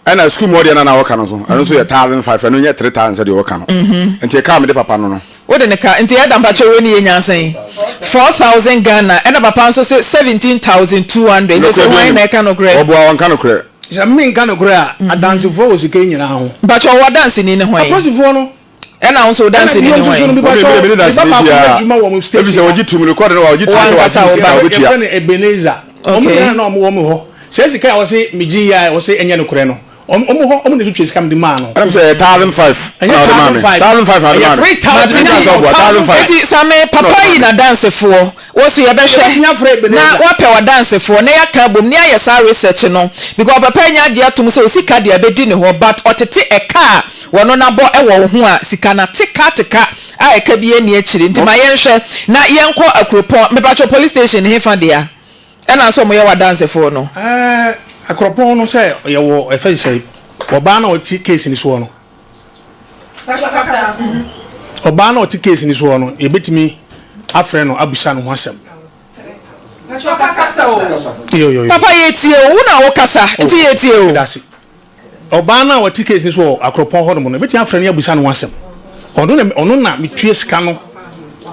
ɛna school mu hɔ deɛ no a na ɔka no nso ɛno nso yɛ 1005 ɛno nyɛ 3000 sɛdeɛ ɔka no nti ɛka a mede papa no no. Wode ne ka nti ɛda mpakyɛw wei ne yɛ nya sɛn 4000 Ghana ɛna papa nso se 17200 nti Nokorɛ sɛ biara hwan nim na ɛka nokorɛ. Ɔboa ɔnka nokorɛ. Sɛ menka nokorɛ a, adansefoɔ wɔ sika yi nyinaa ho. Mpakyɛw wo adanseni ne hwan? Apolisifoɔ no. Ɛna wo nso wo Ɛna danseni bio ne nso so no, hwan? Wɔn mepakyɛw, deɛ mene me ba danseni baako yɛ biara adwuma wɔ mo ɛfiri station sɛ ha. wɔgye tom rekɔde no wa wɔgye Wo tom sɛ ankasa wagye wo sika ba. wɔbɛtua. Yɛfrɛ no Ebenezer. Wɔn Okay. nyinaa na wɔn wɔ me hɔ. Saa sika a wɔse megye yi a wɔse ɛnyɛ nokorɛ no, wɔn wɔn hɔ wɔn na ɛtutua sika mede maa no. Ɛna me sɛ ɛyɛ 1005 Ɛnyɛ ɛna ɔde maa me 1005, 1005 na ɔde ɛyɛ maa me. 3000 Mate nka sɛ ɔboa 1005 Enti Same, ɛna papa ɔde maa yi me. n'adansefoɔ, wo nso yɛbɛhwɛ Yɛbɛtumi afrɛ na Ebenezer. woapɛ w'adansefoɔ na yɛaka abom na yɛayɛ saa research no because papa yi anya agye atom sɛ osika deɛ abɛdi ne hɔ but ɔtete ɛka a wɔno nabɔ wɔ wo ho a sika no ate ka ate ka a ɛka biara nni akyire nti ma yɛnhwɛ na yɛnkɔ Akuropɔn mepakyɛw police station hefa dea ɛna nso wɔyɛ w'adansefoɔ no. Ɛɛ Akuropɔn no sɛ yɛwɔ ɛfɛ sɛ ɔbaa no a ɔte case no soɔ no. Ɔbaa no a ɔte case no soɔ no, yɛbɛtumi afrɛ no abusa no ho asɛm. Papa yɛtie o, wo na wokasa nti yɛtie o. Medase. Ɔbaa no a ɔte case no so wɔ Akropɔn hɔ nom no, yɛbɛtumi afrɛ no abusa no ho asɛm. Ɔno na ɔno na metua sika no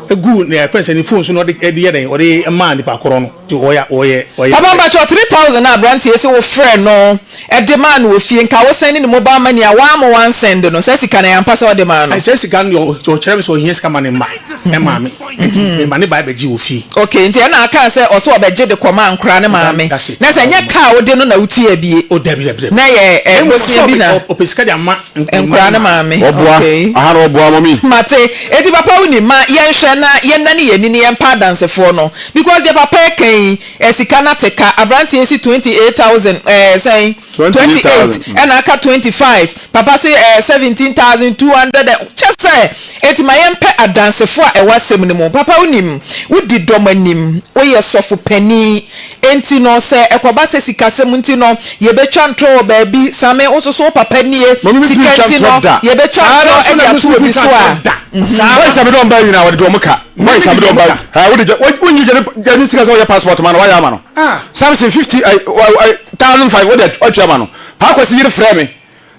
gu ne yɛfrɛ no sɛ ne phone so na ɔde ɛde yɛ dɛn ɔde maa nipa korɔ no. Nti ɔyɛ ɔyɛ ɔyɛ. Papa mpakyɛw 3000 a abranteɛ yi se wo frɛ no de maa no wɔ fie nka wo sɛnde ne mobile money a wamma wansɛnde no saa sika no ɛyɛ ampa sɛ ɔde maa no? Saa sika no deɛ ɔkyerɛ me sɛ ɔhia sika ma ne mma ɛmaa me nti mema ne bae bɛgye wɔ fie. Okay nti ɛna akaa sɛ ɔse ɔbɛgye de kɔmaa nkoraa ne maame That's it. na sɛ ɛnyɛ car a wode no na wotua bie Oh dabi dabi dabi. na ɛyɛ eh, Mmom bosea sɛ bi na ɔpɛ sika de ama nkoraa ne maame Ɔboa okay. aha no ɔboa mɔmi. Mate enti papa wonim ma yɛnhwɛ na yɛnnane yɛn ani na yɛmpa adansefoɔ no because deɛ papa ɛka yi eh, sika no ate ka aberanteɛ yi si 28000 eh, sɛn 28 ɛna aka 25 papa se eh, 17200 kyɛ sɛ enti ma yɛmpɛ adansefoɔ a ɛwɔ asɛm no mu papa wonim wodi dɔm anim woyɛ sɔfo panin enti no sɛ ɛkɔba sɛ sikasɛm nti no yɛbɛtwa ntorɔ wɔ baabi same wo nso so wo papa nie Mami mi sika tumi twa nti no ntorɔ da. yɛbɛtwa Saa ara ntorɔ nso de na mi ato nso obi mi so twa a ntorɔ da. Why sɛ mede ɔmba nyinaa wɔde de ɔmo ka. Why sɛ mede ɔmba ha wode gya wonyi gya gya ne sika sɛ ɔyɛ passport ma no wayɛ ama no. Samson 50 ai ai 1005 wode atua ama no. Paa Kwasi yere frɛ me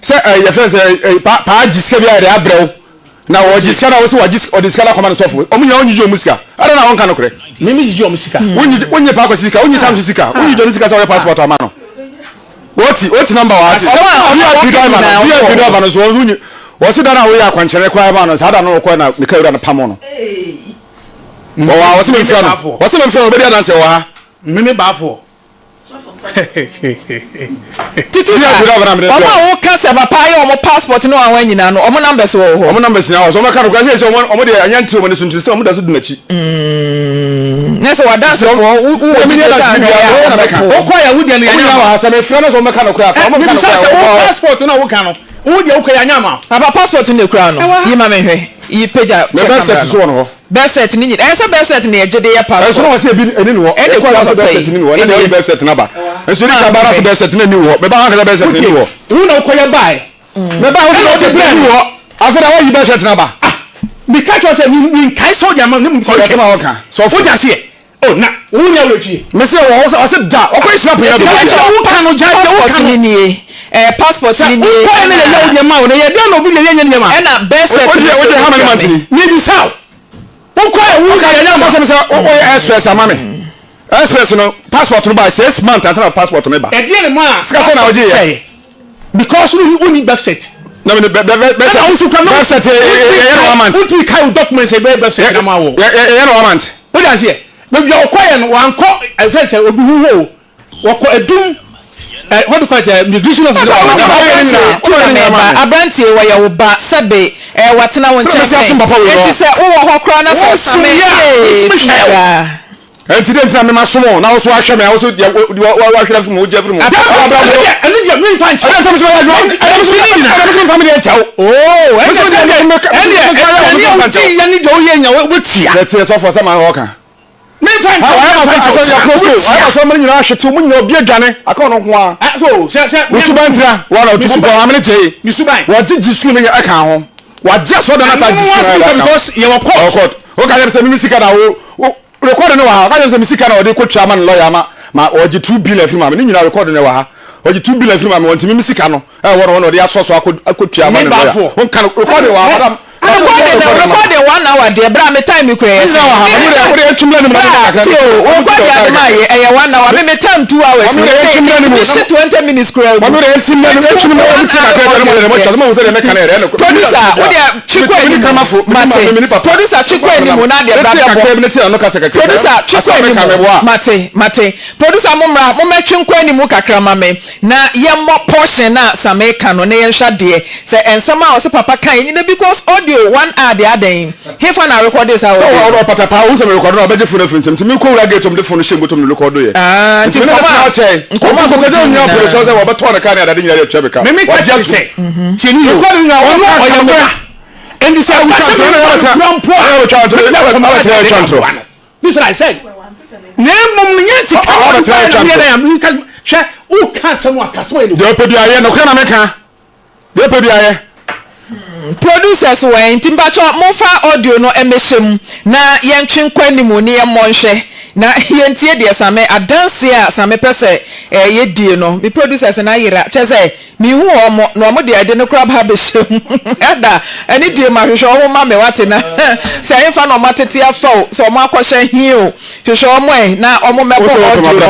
sɛ ai yɛfrɛ no sɛ ai paa paa gye sika bi ayɛ de abrɛ wo. Na ɔgye sika na wɔsɛ wagye ɔde sika no akɔma no sɔfo. Ɔmo nyinaa wonyi gye ɔmo sika. Adɛn na wɔnka nokorɛ? Me me gyegye ɔmo sika. Wonyi wonyi Paa Kwasi sika, wonyi Samson sika, wonyi gya ne sika sɛ ɔyɛ passport ama no. Oti oti number wa ase. Ɔmo a ɔmo a VIP wɔka driver no nyinaa VIP wɔ hɔ. driver no nso wɔn nso nyi wɔsi da no a woyɛ akwankyerɛ koraa maa no saa da no ɔkɔɛ na ne kaa wura no pamo no. Wɔwɔ ha wɔsi mi nfrɛ no wɔsi mi nfrɛ no obedi adanseɛ wɔ ha. Meme baafoɔ. Tutu VIP da driver na mede ɔmo brɛ a wo. woka sɛ papa ayɛ ɔmo passport ne wɔn nyinaa no ɔmo numbers wɔ wo hɔ. Ɔmo numbers nyinaa wɔ so ɔmo ka no koraa sɛ sɛ ɔmo ɔmo deɛ ɛnyɛ nte ɔmo ani so nti sɛ ɔmo da so di n'akyi. Na sɛ w'adansefoɔ wo wowɔ Ɛmi gyidie ni sɛ adanse ahwɛ biara a wɔn na ɔmo bɛka. bɛpo wo. Wokɔ yɛ wo deɛ no Ɔmo yɛnyɛ nyinaa ama wɔ wo. ha sɛ mefrɛ no sɛ ɔmo bɛka no koraa fa ɔmo nka no Mebisa koraa sɛ wɔ wo hɔ. passport no a woka no wo deɛ wokɔ yɛanyɛ ama wo. Papa passport no na ekura no Ɛwɔ ha. yi ma me nhwɛ yi pagya Me kyɛ birth camera cert nso no wɔ no hɔ. birth cert ne nyina ɛyɛ sɛ birth cert na yɛgye de yɛ Ɛnso na passport wɔsɛ ebi ɛni ni hɔ. Ɛna Ɛkɔ ekura na wɔsɛ papa birth yi cert ni ni hɔ. Ɛna ɛnie deɛ birth cert naba. Nso ma ɛni sɛ aba na mehwɛ. sɛ birth cert na ni hɔ. Mɛba ha kasa birth cert ni Wotie hɔ. wo na wokɔ yɛ bae. Meba wo sɛ ɔde brɛ me. Afei na wayi bɛsɛ tena ba. Ah, meka kyerɛ sɛ menkae sɛ ɔde ama ne mu sɛ ɔde ma ɔka. Sɛ ɔfo aseɛ. Oh, na wo nya wura fie. Me se wɔ hɔ sɛ ɔse da ɔkɔ nhyira pɛn na bɛbɛ. Ɛkyɛ wo ka no gya deɛ wo ka no. Nie. Eh, passport ni nie. Sɛ wokɔɛ na yɛyɛ wo deɛ ma wo na yɛ dɛn na obi deɛ yɛnyɛ ne deɛ ma. Ɛna birth certificate. Wode wode how many months ni? Me bisa wo. Wokɔɛ wo deɛ yɛnyɛ ma. Ɔka sɛ woyɛ express ama me. Express no passport no ba 6 months ansa na passport no ba. Ɛdeɛ ne ma. Sika sɛ na wogye yɛ. Because wo ni birth cert. Na me birth cert. Ɛna wo so kura na birth cert yɛ yɛ one month. Wotumi kae wo documents ɛbɛyɛ birth cert na ma wɔ. Yɛ yɛ one month. Wode aseɛ baabi a wɔkɔeɛ no wankɔ ɛfɛ sɛ obi ho hɔ o wɔkɔ adum ɛ what do you call it ɛ migration office. Aberanteɛ wɔyɛ wo ba sɛbe ɛ watena wo nkyɛn pɛn eti sɛ wowɔ hɔ koraa na sɛ ɔsame ee tuga. Nti de ntina mema som na wo so ahwɛ me a wo so deɛ wahwɛ afiri mu wogye afiri mu. Ɛno deɛ memfa nkyɛw. Ɛno deɛ ɛno deɛ memfa nkyɛw. Oo ɛno deɛ ɛdeɛ ɛdeɛ a wodi yɛ ne deɛ woyɛ nya wobɛtua. Yɛte sɔfo sɛ ma ɔka. Memfa nkyɛw memfa nkyɛw. Wayɛ ma sɔmene nyinaa ahwete mu nyinaa obi adwane aka ɔno nko ara. So sɛ sɛ. Wo suban ntira wɔn a ɔtumi bɔ amene kyee. Me suban. Wɔgye gye sukuu no yɛ ɛka ho. Wɔagye asɔdan asa gye sukuu no yɛ ɛka ho. Because yɛwɔ court. Court. Woka kyerɛ me sɛ mimi sika na wo record no wɔ ha. Ɔka kyerɛ me sɛ me sika na ɔde kɔtua ama ne lawyer ama ma ɔgye 2 billion firi ma me ne nyinaa record no wɔ ha. Ɔgye 2 billion firi ma me wɔntumi me sika no ɛwɔ no hɔ na ɔde asɔ so akɔ akɔtua ama ne lawyer. Wonka no record wɔ ha madam. Recording recording 1 hour deɛ bra me time kura yɛ sɛ. Bra ti o recording ade ma yɛ ɛyɛ 1 hour me me time 2 hours nti mi hyɛ 20 minutes kura gu. Producer o deɛ twikɔ anim mate producer twikɔ anim na deɛ bra bɛ bɔ producer twikɔ anim mate mate producer mo mmra mo mɛtwe nkɔ anim kakra ma me na yɛmmɔ portion na same ka no na yɛnhwɛ adeɛ sɛ nsɛm a ɔsɛ papa kan nyina because audio 1 hour deɛ adan hefa na record saa audio. Sɛ ɔno ɔpata paa ohun sɛ mi record na ɔbɛgye phone afiri nsɛm nti mi kɔ wura gate ɔmo de phone hyɛ mu bɔtɔm na record yɛ. Aa nti nkɔmɔ a nkɔmɔ a nkɔmɔ nyina polo kyɛw sɛ wɔbɛtɔ ne kaa ne adade nyina de atua mi ka. Mimi ka kyerɛ sɛ tie ni record nyina ɔno ɔyɛ wura ɛnti sɛ ɛwura sɛ mi fa no kura mpo a mi fa no. This is what I said. Na mmom no nyɛ sika na ɔde ba no yɛ dɛn hwɛ woka asɛm a kasɛm ayɛ no. Deɛ ɔpɛ bi ayɛ nɔkora na meka deɛ ɔpɛ bi ayɛ. Producers wɔ nti mpakyɛ momfa audio no mmɛhyɛ mu na yɛntwe nkɔ anim ne yɛmmɔ nhwɛ na yɛntie deɛ Same adanseɛ a Same pɛ sɛ yɛdie no. Me producers no ayera kyerɛ sɛ mehu wɔn na wɔn de ade no koraa ba abɛhyɛ mu ɛda ɛne die ma hwehwɛ wɔn ma me wate na sɛ ɛmfa na wɔn atete afa o sɛ wɔn akɔhyɛ hin o hwehwɛ wɔn ɛ na wɔn mmɛbɔ audio no ɛma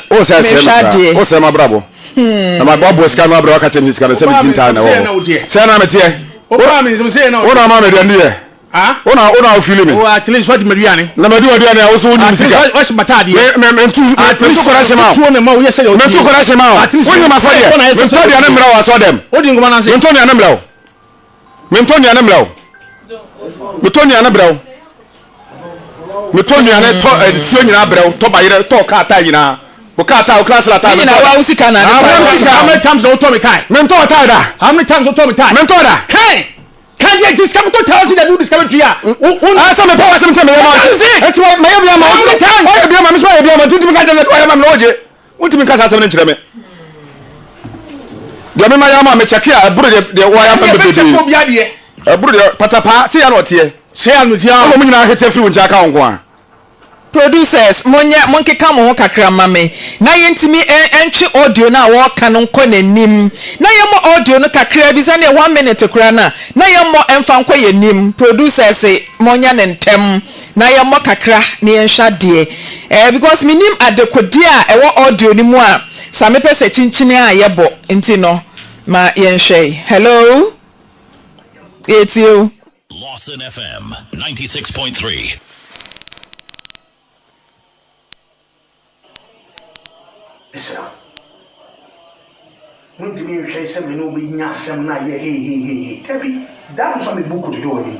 mehwɛ adeɛ. Wosɛ ma brabɔ na ma bɔ sika no abrɛ waka kyerɛ me sika no 17 na ɛwɔ hɔ sɛ na meteɛ wo na ama me deɛ ndiyɛ wo na wo na wofili me. O at least wadi m'aduane. Na madi w'aduane a woso wonim sika. At least wasi bata adeɛ. Me me mentu At mentu least kɔda hyema o. tuo ne ma woyɛ sɛdeɛ Mentu kɔda hyema o. At least Wonyim afɔdeɛ. Mentɔ aduane mbrɛ wo asɔ dɛm. Wodi nkɔmɔ n'ase. Mentɔ nnuane mbrɛ wo. Mentɔ nnuane mbrɛ wo. Metɔ nnuane brɛ wo. Metɔ nnuane tɔ nsuo nyinaa brɛ wo. Tɔ bayerɛ tɔ kaa taa nyinaa. Wo kaa taa wo class la taa. Ne nyinaa wa wo sika na ade tɔ. How many times na wotɔ me kaa? Mentɔ taa da. How many times wotɔ me taa? Mentɔ da. Kɛn. Kan deɛ gye sika kɔtɔ taa ɔsi dabi wode sika bɛtua a. Sɛ mepɛ w'asɛm nti na meyɛ ma wo nti mayɛ bi ama wo ɔyɛ bi ama me so ɔyɛ bi ama nti ntumi nka kyerɛ sɛ ɔyɛ ma me na ɔgye wontumi nka saa asɛm no nkyerɛ me deɛ mema yɛ ama mekyɛke a ɛboro deɛ deɛ wɔayɛ ama me bebree ɛboro deɛ patapaa sɛ yɛ na ɔteɛ sɛ yɛ na ɔteɛ ɔma mo nyinaa hwete afiri wo nkyɛn aka wo nko a. Producers, monyɛ monkeka mo ho kakra mma me na yɛntumi ntwe audio no a wɔreka no nkɔ n'anim na yɛmmɔ audio no kakra bi sɛdeɛ 1 minute koraa no a na yɛmmɔ mfa nkɔ yɛn anim. Producers, monyɛ no ntɛm na yɛmmɔ kakra na yɛnhwɛ adeɛ eh, because menim adekodeɛ a ɛwɔ audio no mu a sa mepɛ sɛ kyinkyini a yɛbɔ nti no ma yɛnhwɛ. Hello, yɛtie o. Lawson FM 96.3. Mesrɛ wo, wontumi nhwɛ sɛ me ne wo bɛnya asɛm no a yɛ heiheihei. Dabi, da no so a mebu kotodwe wɔ w'anim.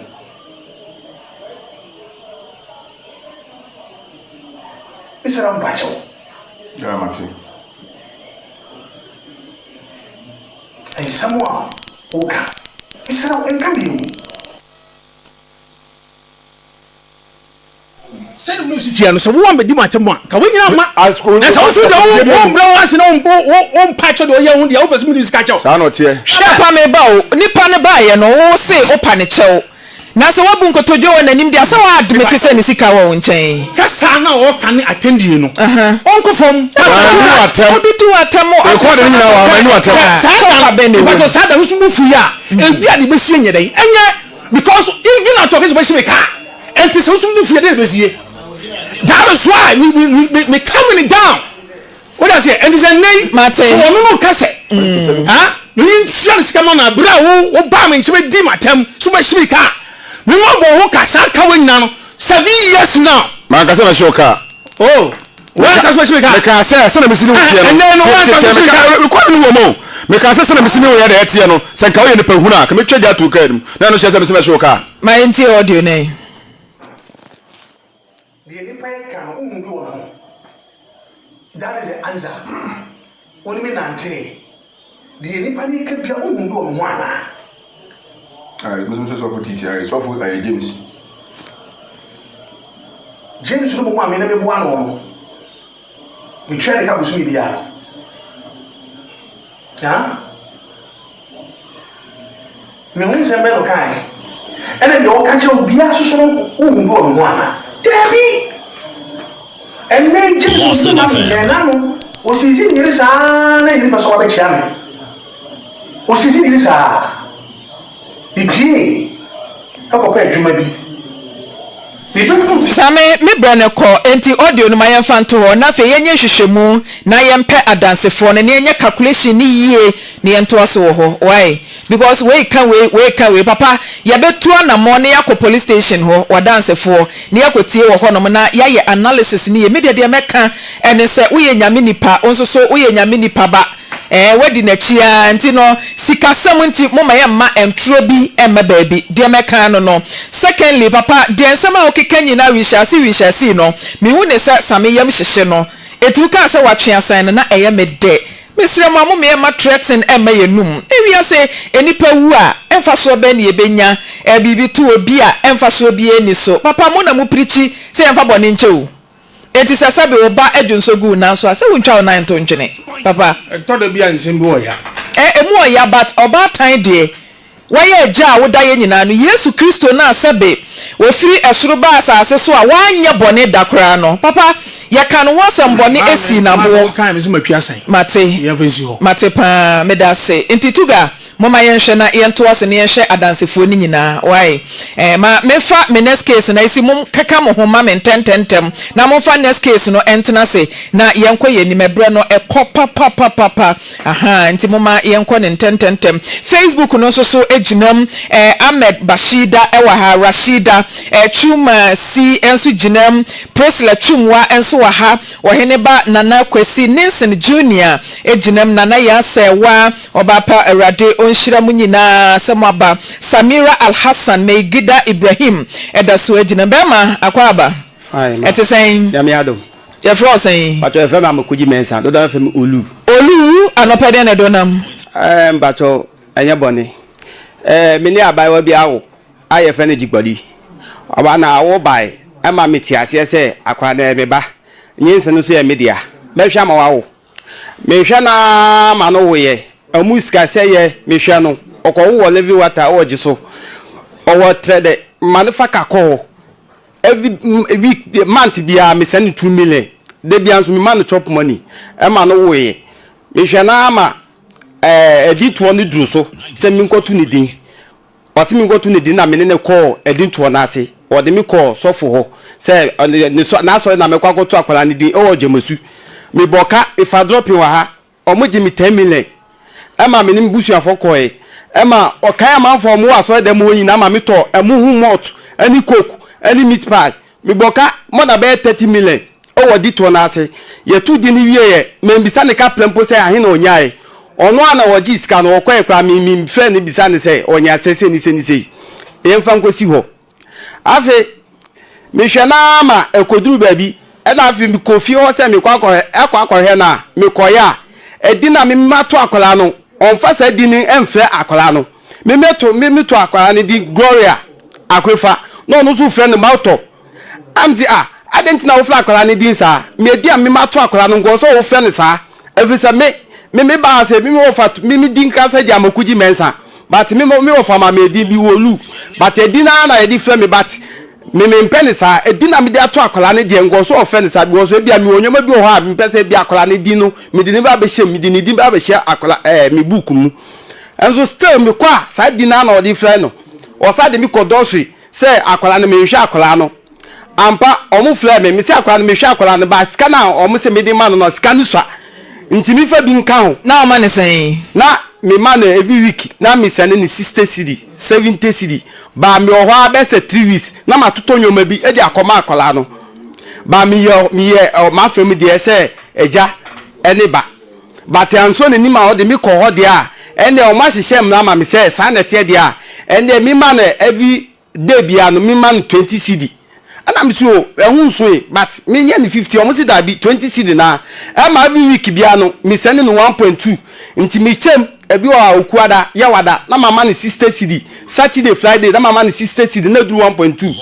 Mesrɛ wo mpakyɛw. Yeah, mate. Nsɛm a woka, mesrɛ wo nka bio. Sɛdeɛ no si teɛ no, sɛ wo ammɛdi m'atɛm a, nka woanyina amma. Na sɛ wo nso deɛ wo wombrɛ wo ase na wompa kyɛw deɛ ɔyɛ ho deɛ, wopɛ sɛ mede sika kyɛ wo. Saa na ɔteɛ. Hwɛ! Papa me ba o, nipa no baeɛ no wo se wopa no kyɛw, na sɛ woabu nkotodwe wɔ n'anim deɛ a sɛ wa admit sɛ ne sika wɔ wo nkyɛn. Kasa no a ɔka ne atɛndie no, ɔnkɔ fam. Wanni w'atɛm. Obi di w'atɛm Rekɔɔde no nyinaa wɔ ha, manni w'atɛm. Saa da no, mepakyɛw, saa da no nso bo fui a, ebia deɛ ɛbɛsie nyɛ dɛn? Ɛnyɛ because even at ɔkɛ sɛ ɔbɛhye me car. Ɛnti sɛ wosom bo fui a, deɛ na ɛbɛsie? That is why me me me me coming down. Wode aseɛ? Ɛnti sɛ nnɛ yi, Mate. sɛ ɔno no ka sɛ, ha, me ntua ne sika ma no a, berɛ a wo wobaa me nkyɛn bɛdii m'atɛm sɛ wobɛhye me car, me ma bɔ wo ho ka, saa ka wei nyinaa no, 7 years now. Manka sɛ mɛhye wo car. Oh, woanka sɛ wobɛhye me car? Mekaa sɛ, sɛdeɛ mesi ne wo teɛ no, Ɛnnɛ no, tie, woanka tie, sɛ tie, wobɛhye me meka, car? recording no wɔ mu o. Mekaa sɛ sɛdeɛ mesi ne wo yɛ deɛ ɛteɛ no, sɛ nka woyɛ nipa hunu a, nka mɛtwa gya ato wo car no mu. Na ɛno kyerɛ sɛ mese mɛhye wo car. Ma yɛntie audio no ɛ. Deɛ nipa yi ka no, wohu bi wɔ ne ho? That is the answer. Wo ne me nantee. Deɛ nipa no reka biara, wohu bi wɔ me ho anaa? Ayi, mo nso sɔfo titi ayi, sɔfo ayi James. James no mmom a me ne meboa no no, metua ne ka bosome biara. Ha? Me ho nsɛm bɛn na ɔkaeɛ? Ɛna deɛ ɔka kyerɛ obiara nso so no, wohu bi wɔ me ho anaa? Daabi! Ɛnnɛ yi James Lawson nso ba me FM. nkyɛn, na no, ɔsisi ne yere saa na ne yere pɛ sɛ ɔba bɛkyea me. Ɔsisi ne yere saa. Mepiee kɔpɛ adwuma bi. Mebɛduru fie. Same, me berɛ no kɔ, enti audio no ma yɛmfa nto hɔ, na afei yɛnyɛ nhwehwɛmu na yɛmpɛ adansefoɔ no na yɛnyɛ calculation no yie na yɛntoa so wɔ hɔ. Why? Because wei ka wei, wei ka wei. Papa, yɛbɛtu anammɔn na yɛakɔ police station hɔ, w'adansefoɔ, na yɛakɔtie wɔ hɔnom na yɛayɛ analysis no yie. Me deɛ deɛ mɛka ɛne sɛ woyɛ Nyame nipa, wo nso so woyɛ Nyame nipa ba. Ɛɛ, woadi n'akyi ara nti no, sikasɛm nti momma yɛmma ntorɔ bi mma baabi. Deɛ mɛka ano no. Secondly, papa, deɛ nsɛm a wokeka nyinaa wihyɛase wihyɛase no, mehu ne sɛ Same yam hyehye no. Enti wokaa sɛ watwe asan no, na ɛyɛ me dɛ. Mesrɛ mo a, momma yɛmma threaten mma yɛn anum. Ewiase, nnipa wu a, mfasoɔ bɛn na yɛbɛnya? Ɛɛ, biribi to obi a, mfasoɔ biara nni so. Papa, mo na moprikyi sɛ yɛmfa bɔne nkyɛ o. Enti sɛ sɛbe wo ba dwonsɔ gu wo nan so a, sɛ wontwa wo nan nto ntwene, papa. Ɛtɔ da bi a nsɛm bi wɔ ya. Ɛ, emu wɔ ya but ɔbaatan deɛ, wayɛ agya a woda yɛ nyinaa no, Yesu Kristo no a sɛbe ɔfiri ɛsoro baa asase so a wanyɛ bɔne da koraa no, papa, yɛkaa ne ho asɛm bɔne sii no aboɔ. Mate, mate paa, meda ase. Nti Tuga, Momma yɛnhwɛ na yɛntoa so na yɛnhwɛ adansefoɔ no nyinaa wai eh, ma menfa me next case no ɛsi mom keka mo ho ma me ntɛntɛntɛm na momfa next case no ntena ase na yɛnkɔ yɛn anim ɛberɛ no ɛkɔ papapapapa ahaa nti momma yɛnkɔ no ntɛntɛntɛm Facebook no nso so gyinam eh, Ahmed Bashida ɛwɔ ha Rashida eh, Chuma si nso gyinam Priscilla Chumwa nso wɔ ha Ɔheneba Nana Kwasi Ninson Junior gyinam Nana Yaa Sɛɛwa Ɔbaa pa Awurade ɔnhyira mo nyinaa sɛ mo aba Samira Alhassan Meigida Ibrahim ɛda so agyina Bɛɛma akwaaba Fine ma. ɛte sɛn? Nyame adom. Yɛfrɛ wo sɛn? Mpakyɛw yɛfrɛ me Amokoji Mensah dodoɔ no frɛ me Olu. Olu anɔpa yi dɛn na ɛde wo nam? Ɛɛ mpakyɛw ɛnyɛ bɔne ɛɛ me ne abaayewa bi awo a yɛfrɛ no Gyigbɔli ɔba na awo bae ɛma me te aseɛ sɛ akwadaa no ɛyɛ me ba nyense no nso yɛ me dea mɛhwɛ ama wawo Mehwɛ no ara ma no woeɛ. Ɔmo sika sɛ yɛ mehwɛ no ɔkɔ wo wɔ living water wɔ gye so ɔwɔ trɛ dɛ ma no fa ka kɔ hɔ every week month biara me send no 2 million da biara nso me ma no chop money ɛma no woeɛ mehwɛ no ara ma ɛɛ ɛdi toɔ no duru so sɛ me nkɔ to ne din. Ɔse menkɔto ne din na me ne no kɔɔ adintoɔ no ase. Ɔde me kɔɔ sɔfo hɔ sɛ ne sɔ n'asɔre na mɛkɔ akɔto akwadaa no din ɛwɔ Gyamasu. Mebɔɔ ka, mefaa dropping wɔ ha, wɔn gye me 10 million. Ɛma me ne me busuafoɔ kɔɔɛ. Ɛma ɔkae amanfoɔ a wɔn wɔ asɔre dɛm hɔ nyinaa ma metɔɔ ɛmo ho malt ɛne coke ɛne meat pie. Mebɔɔ ka more than bɛyɛ 30 million wɔ detour no ase. Yɛtoo din no wieeɛ, mambisa ne kaprɛ mpo sɛ ahe na ɔnyaeɛ. Ɔno ara na ɔgyee sika no, ɔkɔeɛ koraa me mefrɛɛ no bisaa no sɛ ɔnya sɛ sei ne sei ne sei. Yɛmfa nkɔsi hɔ. Afei, mehwɛ no ara ma ɛkɔduruu baabi, ɛna afei mekɔɔ fie hɔ sɛ mekɔ akɔhwɛ akɔ akɔhwɛ no a, mekɔeɛ a, ɛdin a me mato akwadaa no, ɔmfa saa din no mfrɛ akwadaa no. Me meto me meto akwadaa no din Gloria Akwefa na ɔno nso frɛ no Mawtɔ. Am dze ah. Adɛn nti na wofrɛ akwadaa no din saa? Me din a me mato akwadaa no nkɔɔ sɛ wofrɛ no saa. Ɛfiri sɛ me, me me baa sɛ me me wɔfa me me din kasa gye Amakugye Mensah. But me me wɔfa ma me edin bi Wolu. But edin ara na yɛde frɛ me but me me mpɛ no saa. Edin a mede ato akwadaa no deɛ nkɔɔ sɛ wɔfrɛ no saa because ebia mewɔ nneɛma bi wɔ hɔ a mepɛ sɛ ebia akwadaa no din no mede ne ba bɛhyɛ mu, mede ne din ba bɛhyɛ akwadaa ɛɛ me book mu. Nso still mekɔ a saa din no ara na wɔde frɛ no. Wɔsan de me kɔ dɔsri sɛ akwadaa no menhwɛ akwadaa no. Ampa, wɔn frɛɛ me, mese akwadaa no mehwɛ akwadaa no but sika no a wɔn se mede ma no no sika no sua nti menfa bi nka ho. Na ɔma no sɛn? Na me ma no every week na me sɛne no 60 cedi, 70 cedi but me wɔ hɔ ara bɛyɛ sɛ 3 weeks na matotɔ nnoɔma bi de akɔma akwadaa no but meyɛ meyɛ m'afa mu deɛ sɛ agya ne ba but ansɔ n'anim a ɔde me kɔ hɔ deɛ a ɛnneɛ wɔn ahyehyɛ mmara ama me sɛ saa na ɛteɛ deɛ a ɛnneɛ me ma no every Day biara no me ma no 20 cedi ɛna me se o ɛho nsoe but me nyɛ no 50 ɔmo se daabi 20 cedi naa ɛma every week biara no me sɛne no 1.2 nti me kyɛm ebi wɔ hɔ a okuada yawada na ma ma no 60 cedi Saturday Friday na ma ma no 60 cedi na aduru 1.2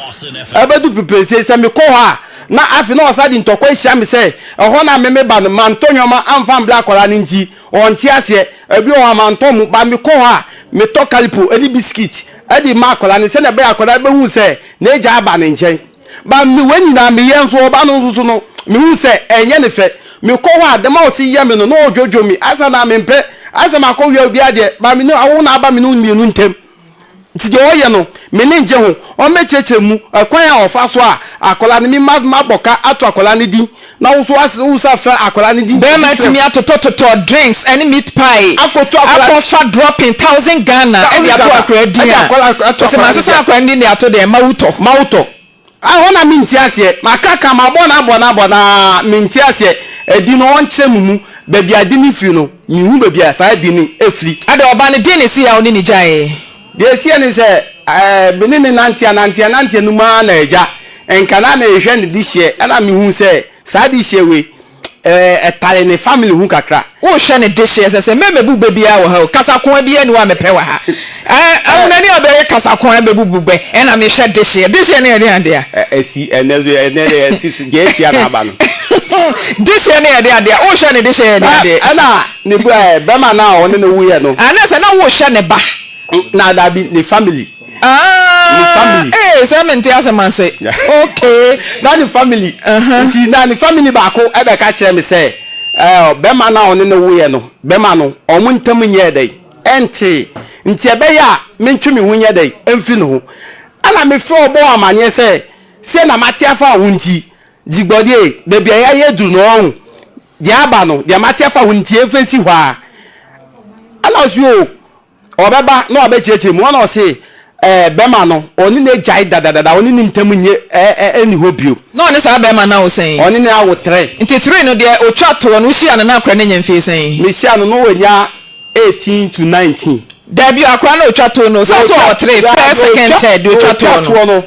ɛbɛdu preprɛnsie sɛ me kɔ hɔ a na afe na ɔsa de ntɔkwa ahyia me sɛ ɛhɔ na me me ba no mantɔ nneɛma amfa ambrɛ akwadaa no nti ɔnte aseɛ ebi wɔ hɔ a mantɔ mo but me kɔ hɔ a metɔ kalipo ɛne biscuit de ma akwadaa no sɛdeɛ ɛbɛyɛ akwadaa no bɛhu sɛ n'agya aba ne nkyɛn. But me wei nyinaa meyɛ nso ɔba no nso so no mehu sɛ ɛnyɛ ne fɛ. Mekɔ hɔ a dɛm a ɔsi yɛ me no na ɔdwodwo me ayɛ sɛ na mempɛ ayɛ sɛ makɔ wia obi adeɛ but me ne awo na aba me ne wo mmienu ntam. Nti deɛ ɔyɛ no me ne ngye ho. Ɔmmɛkyerɛkyerɛ mu ɛkwan a ɔfa so a akwadaa no me ma mabɔ ka ato akwadaa no din. Na wo nso woase wo nsa frɛ akwadaa no din. Bɛɛma atumi atotɔ totɔ drinks ɛne meat pie Akɔto akwadaa. akɔfa dropping thousand Ghana ɛde Thousand ato Ghana akwadaa din ɛde a akwadaa ato ɔsɛ akwadaa no masesa din a. akwadaa no din de ato deɛ ma wo tɔ. Ma wo tɔ. Ɛhɔ na mente aseɛ. Maka ka mabɔ no abɔ no abɔ no aa mente aseɛ. Ɛdin no ɔnkyerɛ me mu baabi a din no firi no menhu baabi a saa din no firi. Adɛn ɔbaa no deɛn na ɛsii a wo ne no gyaeɛ? Deɛ ɛsiiɛ ne sɛ ɛɛ me ne no nante anante anante no mu ara na agya nka na mehwɛ ne dehyeɛ ɛna mehuu sɛ saa dehyeɛ wei ɛɛ ɛtare ne family ho kakra. Wohwɛ ne dehyeɛ sɛ sɛ mɛmɛbu bɛ biara wɔ ha o kasakoa biara nni hɔ a mepɛ wɔ ha ɛɛ ahunani a ɔbɛyɛ kasakoa bɛbubu bɛ ɛna mehwɛ dehyeɛ dehyeɛ no yɛ deɛn adea? Ɛsi ɛnɛ so ɛnɛ deɛ ɛsi deɛ ɛsi ana aba no. Dehyeɛ no yɛ deɛn adea wohwɛ ne dehyeɛ yɛ deɛn adeɛ? Ɛna ne ɛɛ bɛma no a ɔne no wuiɛ no. Anaa sɛ na wohwɛ ne ba. Na dabi ne family. Ah, ne family. Ee, sɛ mente asɛm ase. Okay. Na ne family. Nti na ne family baako ɛbɛka kyerɛ me sɛ ɛɛ bɛma no a ɔne no woeɛ no, bɛma no ɔmo ntam nyɛɛ dɛn ɛntee. Nti ɛbɛyɛ a mentwe me ho nyɛ dɛn ɛmfiri ne ho. Ɛna mefrɛ ɔbɔɔ amaneɛ sɛ sei na mate afa wo ho nti, Dzigbɔdie, baabi a yɛayɛ aduru no ɔho, deɛ aba no, deɛ mate afa wo ho nti yɛmfa nsi hɔ ara. Ɛna ɔse oo, Ɔbɛba na wabɛkyerɛkyerɛ mu. Ɔna ɔse ɛɛ bɛma no ɔne no agyae dadadada ɔne ne ntam nye ɛɛ ɛnni hɔ bio. Na ɔne saa bɛɛma no awo sɛn? Ɔne no awo three. Nti three no deɛ otwa toɔ no wohyia no na akora no anya mfie sɛn? Mehyia no na wanya 18 to 19. Daabi o akora no a otwa toɔ no sɛ ɔse ɔwɔ three, first, second, third deɛ otwa toɔ no.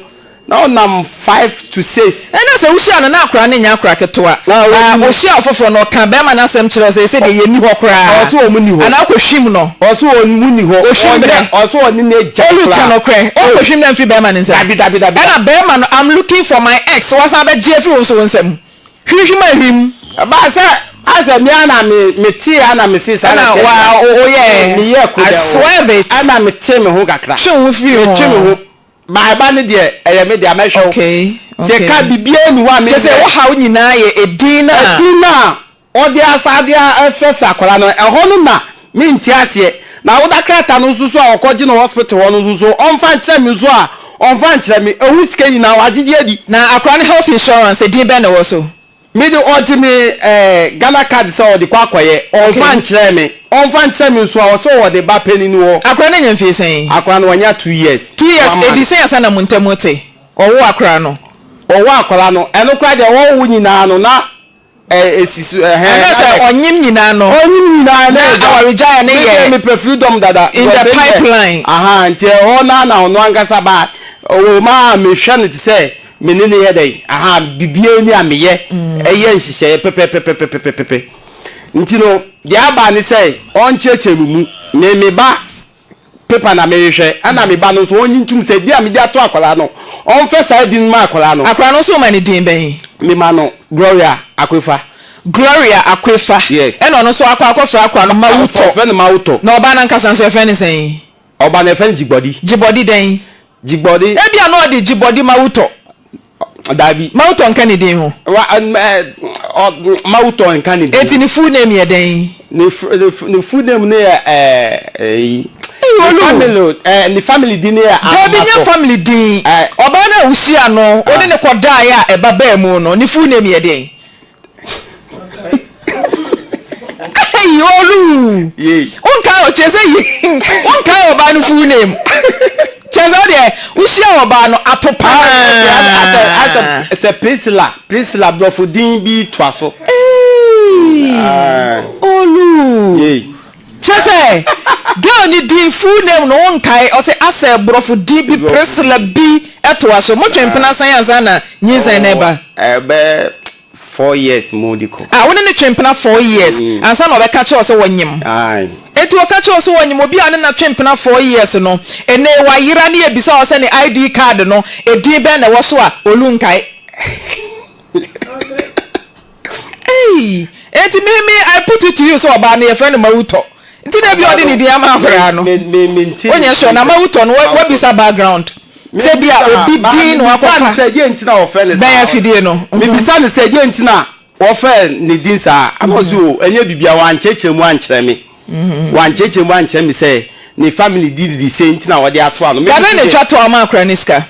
Na ɔnam 5 to 6. Ɛna sɛ wohyia no na akora no nyɛ akora ketewa. Na Ah, ohyia ɔfoforɔ no ɔka bɛrima no asɛm kyerɛ wo sɛ ɛsɛ deɛ yɛnni hɔ koraa. Ɔse wɔn nni hɔ. Anaa wokɔhwim no. Ɔse wɔn mu nni hɔ. Ohwim berɛ. Ɔse ɔne no agyae Olu koraa. ka nokorɛ. Wonkɔhwim no amfiri bɛrima no nsam. Dabi dabi dabi. Ɛna bɛrima no, I'm looking for my ex, wasan abɛgye afiri wo nso wo nsam. Hwimhwim a hwim. Ɛbaa sɛ asɛ me ara na me metee ara na mese saa na Ɛna kyɛ wa woyɛɛ. Meyɛɛ I kodɛɛ swerve it. Ɛna metee me ho kakra. Twe wo ho firi ho. Metwe me ho. Ba ɛba no deɛ ɛyɛ me dea mɛhwɛ wo. Okay, Sɛ okay. ka biribiara nni hɔ a Kyerɛ sɛ menyɛ. wo haw nyinaa yɛ edin no a. Edin no a ɔde asa de afrɛfrɛ akwadaa no, ɛhɔ no na mente aseɛ. Na woda krataa no nso so a ɔkɔgye no hospital hɔ no nso so, ɔmfa nkyerɛ me nso a, ɔmfa nkyerɛ me. Ɛho sika nyinaa wagyegye adi. Na akwadaa no health insurance edin bɛn na ɛwɔ so? Me de ɔgye me eh, Ghana card sɛ ɔde kɔ akɔyɛ, ɔnfa nkyerɛɛ me, ɔnfa nkyerɛ me nso a ɔsɛ ɔde ba panin hɔ. Akora no anya mfie sɛn? Akora no wanya 2 years. 2 years, 1 month. Edi sɛn ansa na mo ntam te? Ɔwoo akora no? Ɔwoo akora no, ɛno koraa deɛ ɔwo nyinaa no na eh, esi so ɛhɛn. Ɛna sɛ ɔnyem nyinaa no. Ɔnyem nyinaa na ɛgya. Awaregyaeɛ no Me deɛ yɛ mepɛ freedom dada. in the Because ɛnyɛ- pipeline. Aha, nti ɛhɔ na na ɔno ankasa ba, ɔwɔ mu a mehwɛ no te sɛ me ne no yɛ dɛn? Aha, biribiara ni a meyɛ, ɛyɛ nhyehyɛeɛ pɛpɛpɛpɛpɛpɛpɛ. Nti no, deɛ aba ne sɛ ɔnkyerɛkyerɛ me mu. Me me ba paper na mehwehwɛ ɛna me ba no nso ɔnyi ntum sɛ din a mede ato akwadaa no ɔmfɛ saa din no ma akwadaa no. Akwadaa no nso woma no din bɛn? Mema no Gloria Akwefa. Gloria Akwefa. Yes. Ɛna ɔno nso akɔ akɔfrɛ akwadaa no Mawutɔ. Ɔfrɛ no Mawutɔ. Na ɔbaa no ankasa nso yɛfrɛ no sɛn? Ɔbaa no yɛfrɛ no Jigbɔdi. Jigbɔdi dɛn? Jigbɔdi. Ebia na ɔde Jigbɔdi Mawutɔ. Dabi. Mawutɔ nka ne din ho. Wa ɛ ɔ Mawutɔ nka ne din. Eti ne full name yɛ dɛn? Ne ne full name ne yɛ ɛɛ ɛyi. Ne family ɛɛ ne family din ne yɛ Ahomaso. Dabi nyɛ family din. Ɔbaa no a wohyia no, wo ne no kɔdaeɛ a ɛba baa mu no, ne full name yɛ dɛn? Hey, Olu! Wonkae o, kyerɛ sɛ wonkae ɔbaa no full name. Kyerɛ sɛ wodeɛ wohyia ɔbaa no ato paa. Sɛ Priscilla, Priscilla borɔfo din bi toa so. Olu! Kyerɛ sɛ girl no din full name no wonkae, ɔsɛ asɛ borɔfo din bi Priscilla bi toa so. Motwe mpena sɛn ansa na nyinsɛn no reba? Ɛbɛ 4 years mu de kɔ. Ah, wo ne no twe mpena 4 years ansa na ɔbɛka kyerɛ wo sɛ wɔnyem? Ae. Enti ɔka kyerɛ wo sɛ wɔnyem, obi a wo ne no atwe mpena 4 years no, ɛnnɛ yi wayera ne yɛbisa wo sɛ ne ID card no, edin bɛn na ɛwɔ so a, Olu nkae. Ei! Enti me me I put it to you sɛ ɔbaa no yɛfrɛ no Mawutɔ. Nti na ebia ɔde ne din ama akwadaa no. Wonyɛ sure na Mawutɔ no wabisa background. Sɛ bi a obi din na wakɔfa bɛn afidie no. Mebisa no sɛ deɛ nti na wɔfrɛ ne din saa. Ana ɔse o ɛnyɛ biribiara wankyerɛkyerɛ mu ankyerɛ me. Wankyerɛkyerɛ mu ankyerɛ me sɛ ne family di didi sei nti na wɔde ato ano. Dabɛn na etwa to a ɔma akwadaa no sika?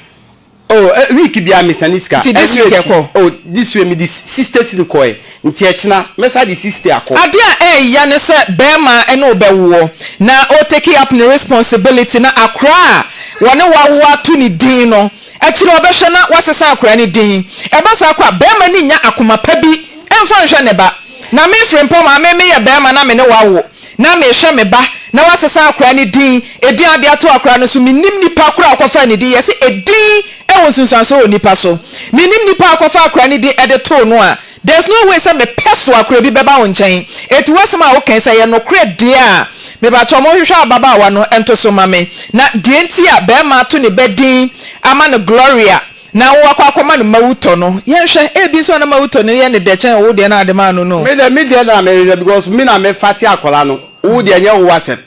Oh eh, week biara me sane sika. Nti this week ɛkɔ? Oh, this week me de 60 cedi kɔɛ. Nti ɛkyena mɛsa de 60 akɔ. Adeɛ a ɛɛya ne sɛ bɛɛma ne wo bɛwoɔ na o take up ne responsibility na akoraa a wɔne wo awo ato ne din no akyire ɔbɛhwɛ na wasesa akoraa no din. Ɛba saa koraa a bɛɛma no nnya akoma pa bi mfa nhwɛ ne ba. Na me Frimpong maame meyɛ bɛɛma na me ne wo awo na mehwɛ me ba na wasesa akoraa no din, edin a ɔde ato akoraa no so mennim nipa koraa a ɔkɔfaa ne din, yɛse edin wɔ nsunsuansoɔ wɔ nipa so, mennim nipa a ɔkɔfaa akoraa no din de too no a there's no way sɛ mepɛ so akoraa bi bɛba wo nkyɛn, enti w'asɛm a woka yi sɛ ɛyɛ nokorɛ deɛ a mepakyɛw monhwehwɛ ababaawa no nto so ma me na deɛ nti a bɛɛma ato ne ba din ama no Gloria Na wo akɔ akɔma no mawutɔ no yɛnhwɛ ebi nso a na mawutɔ no yɛ ne dɛ kyɛn wo deɛ no a wode maa no no. Me deɛ me deɛ na mehwehwɛ because me na me fate akwadaa no wo deɛ nyɛ wo asɛm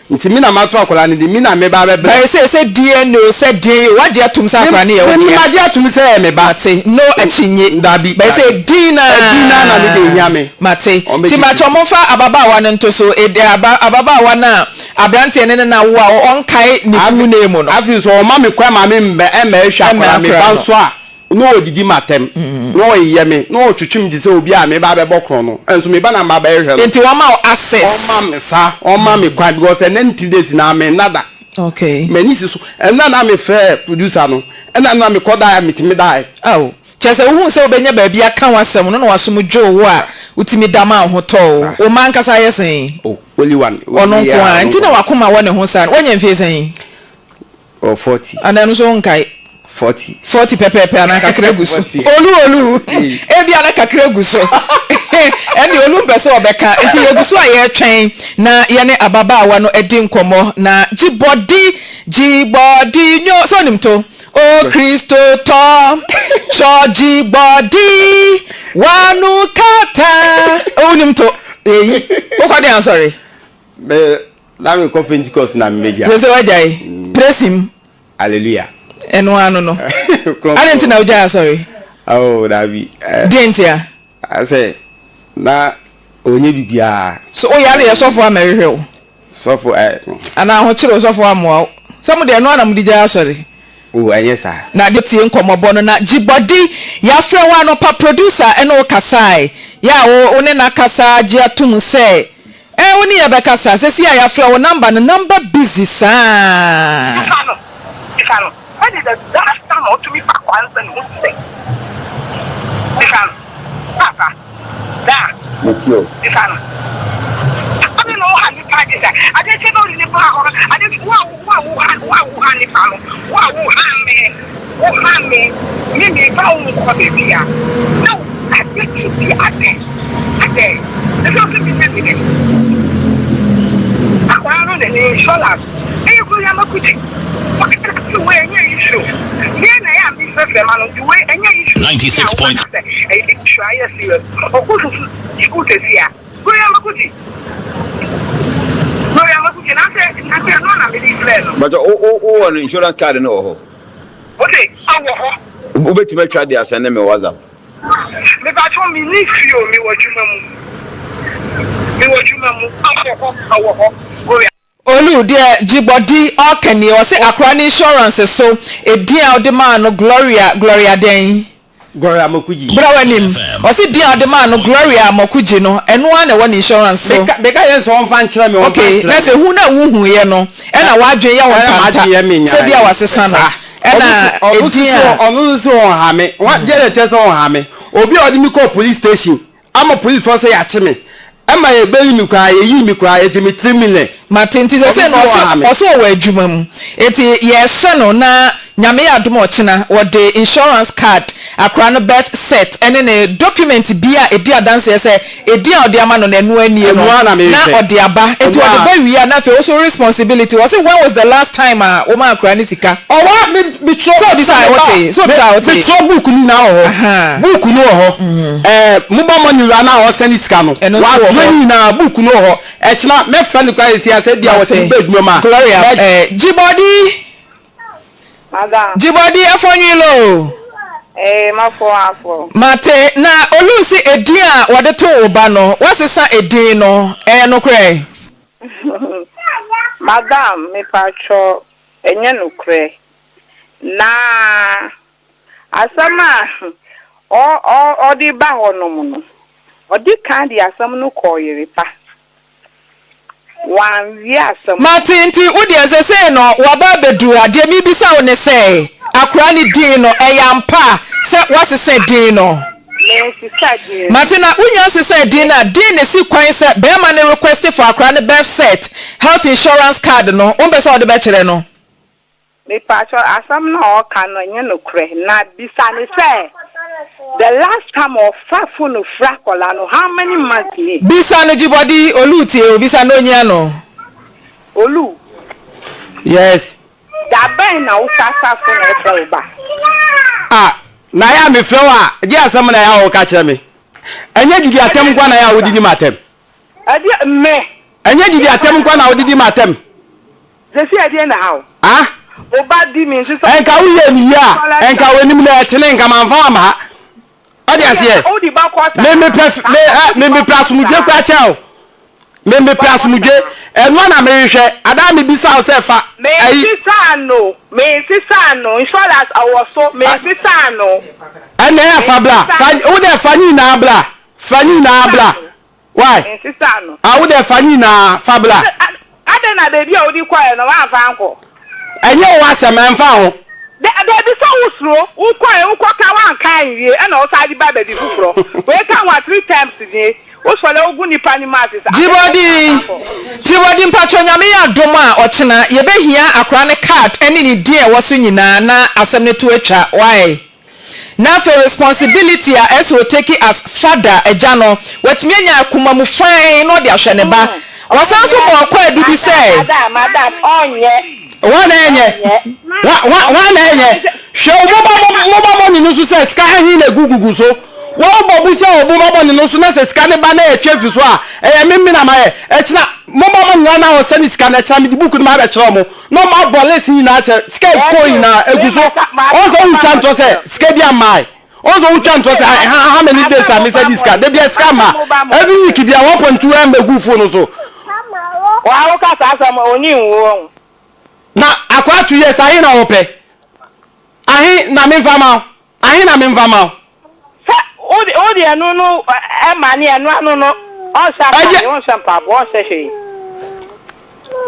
nti me na mato akwadaa no din me na me ba bɛbrɛ. But ɛsɛ sɛ DNA o sɛ deɛn o wagye atum sɛ akwadaa no yɛ wo dea. Me magye atum sɛ ɛyɛ me ba. Mate no akyinnye. Dabi. But ɛsɛ din naa. Edin naa na me deɛ ehia me. Mate nti mpakyɛw momfa ababaawa no nto so ede aba ababaawa no a Abranteɛ no ne no awo a ɔnkae ne full name no. Afei nso ɔma me kwan ma me mmɛ ɛmmɛ ɛhwɛ akwadaa me ba nso a na ɔdidi m'atɛm na ɔyɛ me na ɔtwetwe me te sɛ obi a me ba bɛbɔ korɔn no nso me ba na mba bɛhwɛ no. Nti wɔma wo access. Ɔma me saa ɔma me kwan because ɛnɛ ne 3 days na me nna da. Okay. M'ani si so ɛnna na me frɛ producer no ɛnna na me kɔ daeɛ a metumi daeɛ. Ao. Kyerɛ sɛ, wuhuu sɛ wobenya baabi aka w'asɛm no na w'asom dwoo wo a, wutumi da maa wo ho tɔɔ wo. Wo mma ankasa ayɛ sɛn? Oh, only one. Ɔno nko ara. Nti na w'akoma wɔ ne ho saa no. Wanya mfie sɛn? Oh, 40. Anaa ɛno nso wonkae? 40. 40 pɛpɛɛpɛ anaa kakra gu so? Olu, olu. Ebia na kakra gu so. Ɛnde Olu mpɛ sɛ ɔbɛka. Nti yɛgu so a yɛretwɛn na yɛne ababaawa no adi nkɔmmɔ. Na Gyibɔdi, Gyibɔdi nyo, sɛ onim to? O Kristo tɔ chɔɔgye bɔdi wanu kata. Wonim to eyi wokɔ de ansɔre. Me na me kɔ Pentecost na me begya. Sɛ sɛ wagya yi praise him. Hallelujah. Ɛno ano no. Adɛn nti na wogyae asɔre? Oh, dabi. Deɛ nti a? Asɛ na ɔnyɛ bibiara. So woyare yɛ sɔfo amɛhwehwɛ wo? Sɔfo ɛ. Anaa ahokyere wo sɔfo ammoa wo? Sɛ mo deɛ ɛno ara na mode gyae asɔre. Oh ɛnyɛ saa. Na de tie nkɔmmɔbɔ no na gye bɔdi. Yɛafrɛ wo anɔpa producer ɛne wo kasae. Yɛ a wo wo ne no akasa agye atom sɛ ɛɛ wo ne yɛ bɛkasa. Seesei a yɛafrɛ wo number no number busy saa. Nipa no, nipa no. When is the last time a ɔtumi fa kwan sɛ ne ho te sɛ nipa no? Papa, daa, nipa no. Ɔne na ɔha nipa de sɛ ade kyɛ na ɔde nipa hɔ ade wo a wo a wo ha wo a wo ha nipa no wo a wo ha me wo ha me me me ba wo nkɔ baabi a na ade kye bi adɛn adɛn ɛsɛ ɔsɛ mi nyɛ bi dɛ akwaa no na ne insurance ɛyɛ kuro. 96 a wobɛka sɛ ɛyɛ sure ayɛ serious. Ɔkɔ susu sukuu sɛsi a. Gloria Makuti Gloria Makuti na sɛ na sɛ ɛno na mede frɛ no. But wo wo wo wɔ no insurance card no wɔ hɔ? Ose ɛwɔ hɔ. Wobɛtumi atwa de asɛnde me WhatsApp? Mepakyɛw menni fie o mewɔ adwuma mu mewɔ adwuma mu ɛwɔ hɔ ɛwɔ hɔ Gloria. Olu, deɛ Gyibɔdi ɔɔka nie, ɔse akora no insurance so edin a wode maa no Gloria, Gloria dɛn? Gloria Mokugyi. Bra w'anim. Ɔse din a wode maa no Gloria Mokugyi no, ɛno ara na ɛwɔ ne insurance so. Meka, meka yɛn sɛ ɔmfa nkyerɛ me, ɔmfa Okay, nkyerɛ na me. sɛ hu no a wohuiɛ no, ɛna w'adwene yɛ wo Ɛna ntanta m'adwene yɛ me sɛ bi a nyaa. wasesa no, Saa. ɛna Ɔno se, ɔno edin se, a. ɔno nso se ɔnha me. Wa, deɛ na ɛkyerɛ sɛ ɔnha me? Obi a ɔde me kɔɔ police station, Ama polisfoɔ sɛ yɛakye me. Ɛma yɛbɛyi me koraa, yɛyii me koraa, yɛgye me 3 million. Mate nti sɛsei no ɔse ɔse ɔwɔ adwuma mu nti yɛhyɛ no na Nyame yɛ adom a ɔkyena wɔde insurance card, akora no birth cert ɛne ne document bia a ɛdi adanseɛ sɛ ɛdin a ɔde ama no no ɛno ara nie no na ɔde aba nti ɔde ba wie a na afei wo nso responsibility ɔse when was the last time a womaa akora no sika? Ɔwɔ me me twerɛ Sɛ obisaa me ba wote sɛ obisaa wote me twerɛ book no nyinaa wɔ hɔ Ahaa. book no wɔ hɔ ɛɛ mobile money wura no a ɔsɛne sika no Ɛno nso wɔ watwerɛ hɔ. ne nyinaa book no wɔ hɔ ɛkyena mɛfrɛ no koraa sɛsi a sɛ ebia wɔsɛ Mate. meba adwuma mu a Gloria mɛ eh, Gyibɔdi Madam. Gyibɔdi ɛfɔnwilo o. Ee, mafɔ afɔ. Mate na Olusi edin a wɔde too wo ba no woasesa edin no ɛyɛ nokorɛ? Madam, mepakyɛw, ɛnyɛ nokorɛ. Na asɛm a ɔde ba hɔnom no, ɔde kan de asɛm no kɔɔ Yerepa. Wanwie asɛm no. Mate, nti wo deɛ sesei no waba abɛduru ha, deɛ mebisa wo ne sɛ, akwadaa no din no, ɛyɛ ampa sɛ woasesa din no? Mensesa din no. Mate, na wonya nsesaa din no a, din na ɛsi kwan sɛ barima no request for akwadaa no birth cert, health insurance card no, wompɛ sɛ wode bɛkyerɛ no? Mepakyɛw asɛm no a ɔka no ɛnyɛ nokorɛ na bisa no sɛ the last time ɔfa phone frɛ akwadaa no how many months nie. Bisa no Gyibɔdi, Olu tie o, bisa no onyia no. Olu. Yes. Da bɛn na wo sa fa phone frɛ wo ba? Ah, na yɛ a mefrɛ wo a, ɛdeɛn asɛm na ɛyɛ a woka kyerɛ me? Ɛnyɛ didi atɛm nko ara na ɛyɛ a wodidi m'atɛm? Ɛdeɛ, me. Ɛnyɛ didi atɛm nko ara na wodidi m'atɛm? Sɛsi ɛdeɛn na ha wo? Ah? Wo ba di me nti sɛ. Nka wo yɛ ne yie a, nka w'anim na ɛtene, nka mamfa wo amma ha. Ɔde aseɛ? Me mepɛ me ɛ me mepɛ asomdwe koraa kyɛn o. Me mepɛ asomdwe. Ɛno na mehwehwɛ. Adaa mebisa wo sɛ fa ayi. Mensesaa no, mensesaa no. Insurance ɔwɔ so, mensesaa no. Ɛnna ɛyɛ fa bla. Fa wo deɛ fa ne nyinaa bla. Fa ne nyinaa bla. Why? Nsesa no. Ah, wo deɛ fa ne nyinaa, fa bra. Adɛn na baabi a wode kɔeɛ no woamfa ankɔ? Ɛnyɛ wo asɛm, ɛmfa ho. Da, dabi sɛ wosuro, wokɔeɛ, wokɔka woanka anwie, ɛna wosan de ba baabi foforɔ. Wei ka ho a three times nie, wosɔre a wogu nnipa anim ase sɛ, adɛn na Gyibɔdi, woamfa ankɔ? Gyibɔdi mpakyɛw Nyame yɛ adom a ɔkyena yɛbɛhia akora no card ɛne ne din a ɛwɔ so nyinaa na asɛm no to atwa why? Na afei responsibility a ɛsɛ otake as father, agya no, watumi anya akoma mu fann na ɔde ahwɛ ne ba. Ɔsan nso bɔɔ kwaadu bi sɛ. Hwan na ɛnyɛ? Hwan na ɛnyɛ? Hwɛ wo mobile money no so sɛ sika ahe na egugugu so. Wɔbɔ bu sɛ wɔ mobile money no so na sɛ sika no ba na ɛtwa fi so a, ɛyɛ me me na mayɛ. Ɛkyena mobile money no na ɔsɛ ne sika no, ɛkyena mede book no mabɛkyerɛ wɔn. Na ɔmo abɔ list nyinaa kyerɛ sika ɛkɔ nyinaa egu so ɔn sɛ wotwa ntorɔ sɛ sika bi amae ɔn sɛ wotwa ntorɔ sɛ how many days a mesa di sika da bia sika ma every week bia 1.2 m egu phone no so. Waa wo ka saa asɛm oni nwo ɔn. Na akora 2 years ahe na wɔpɛ ahe na memfa ma wo Ahe na memfa mma wo? Sɛ wode wode ɛno no ma ne ɛno ano no, ɔnhyɛ atadeɛ, ɔnhyɛ mpaboa, ɔnhyɛ hwee.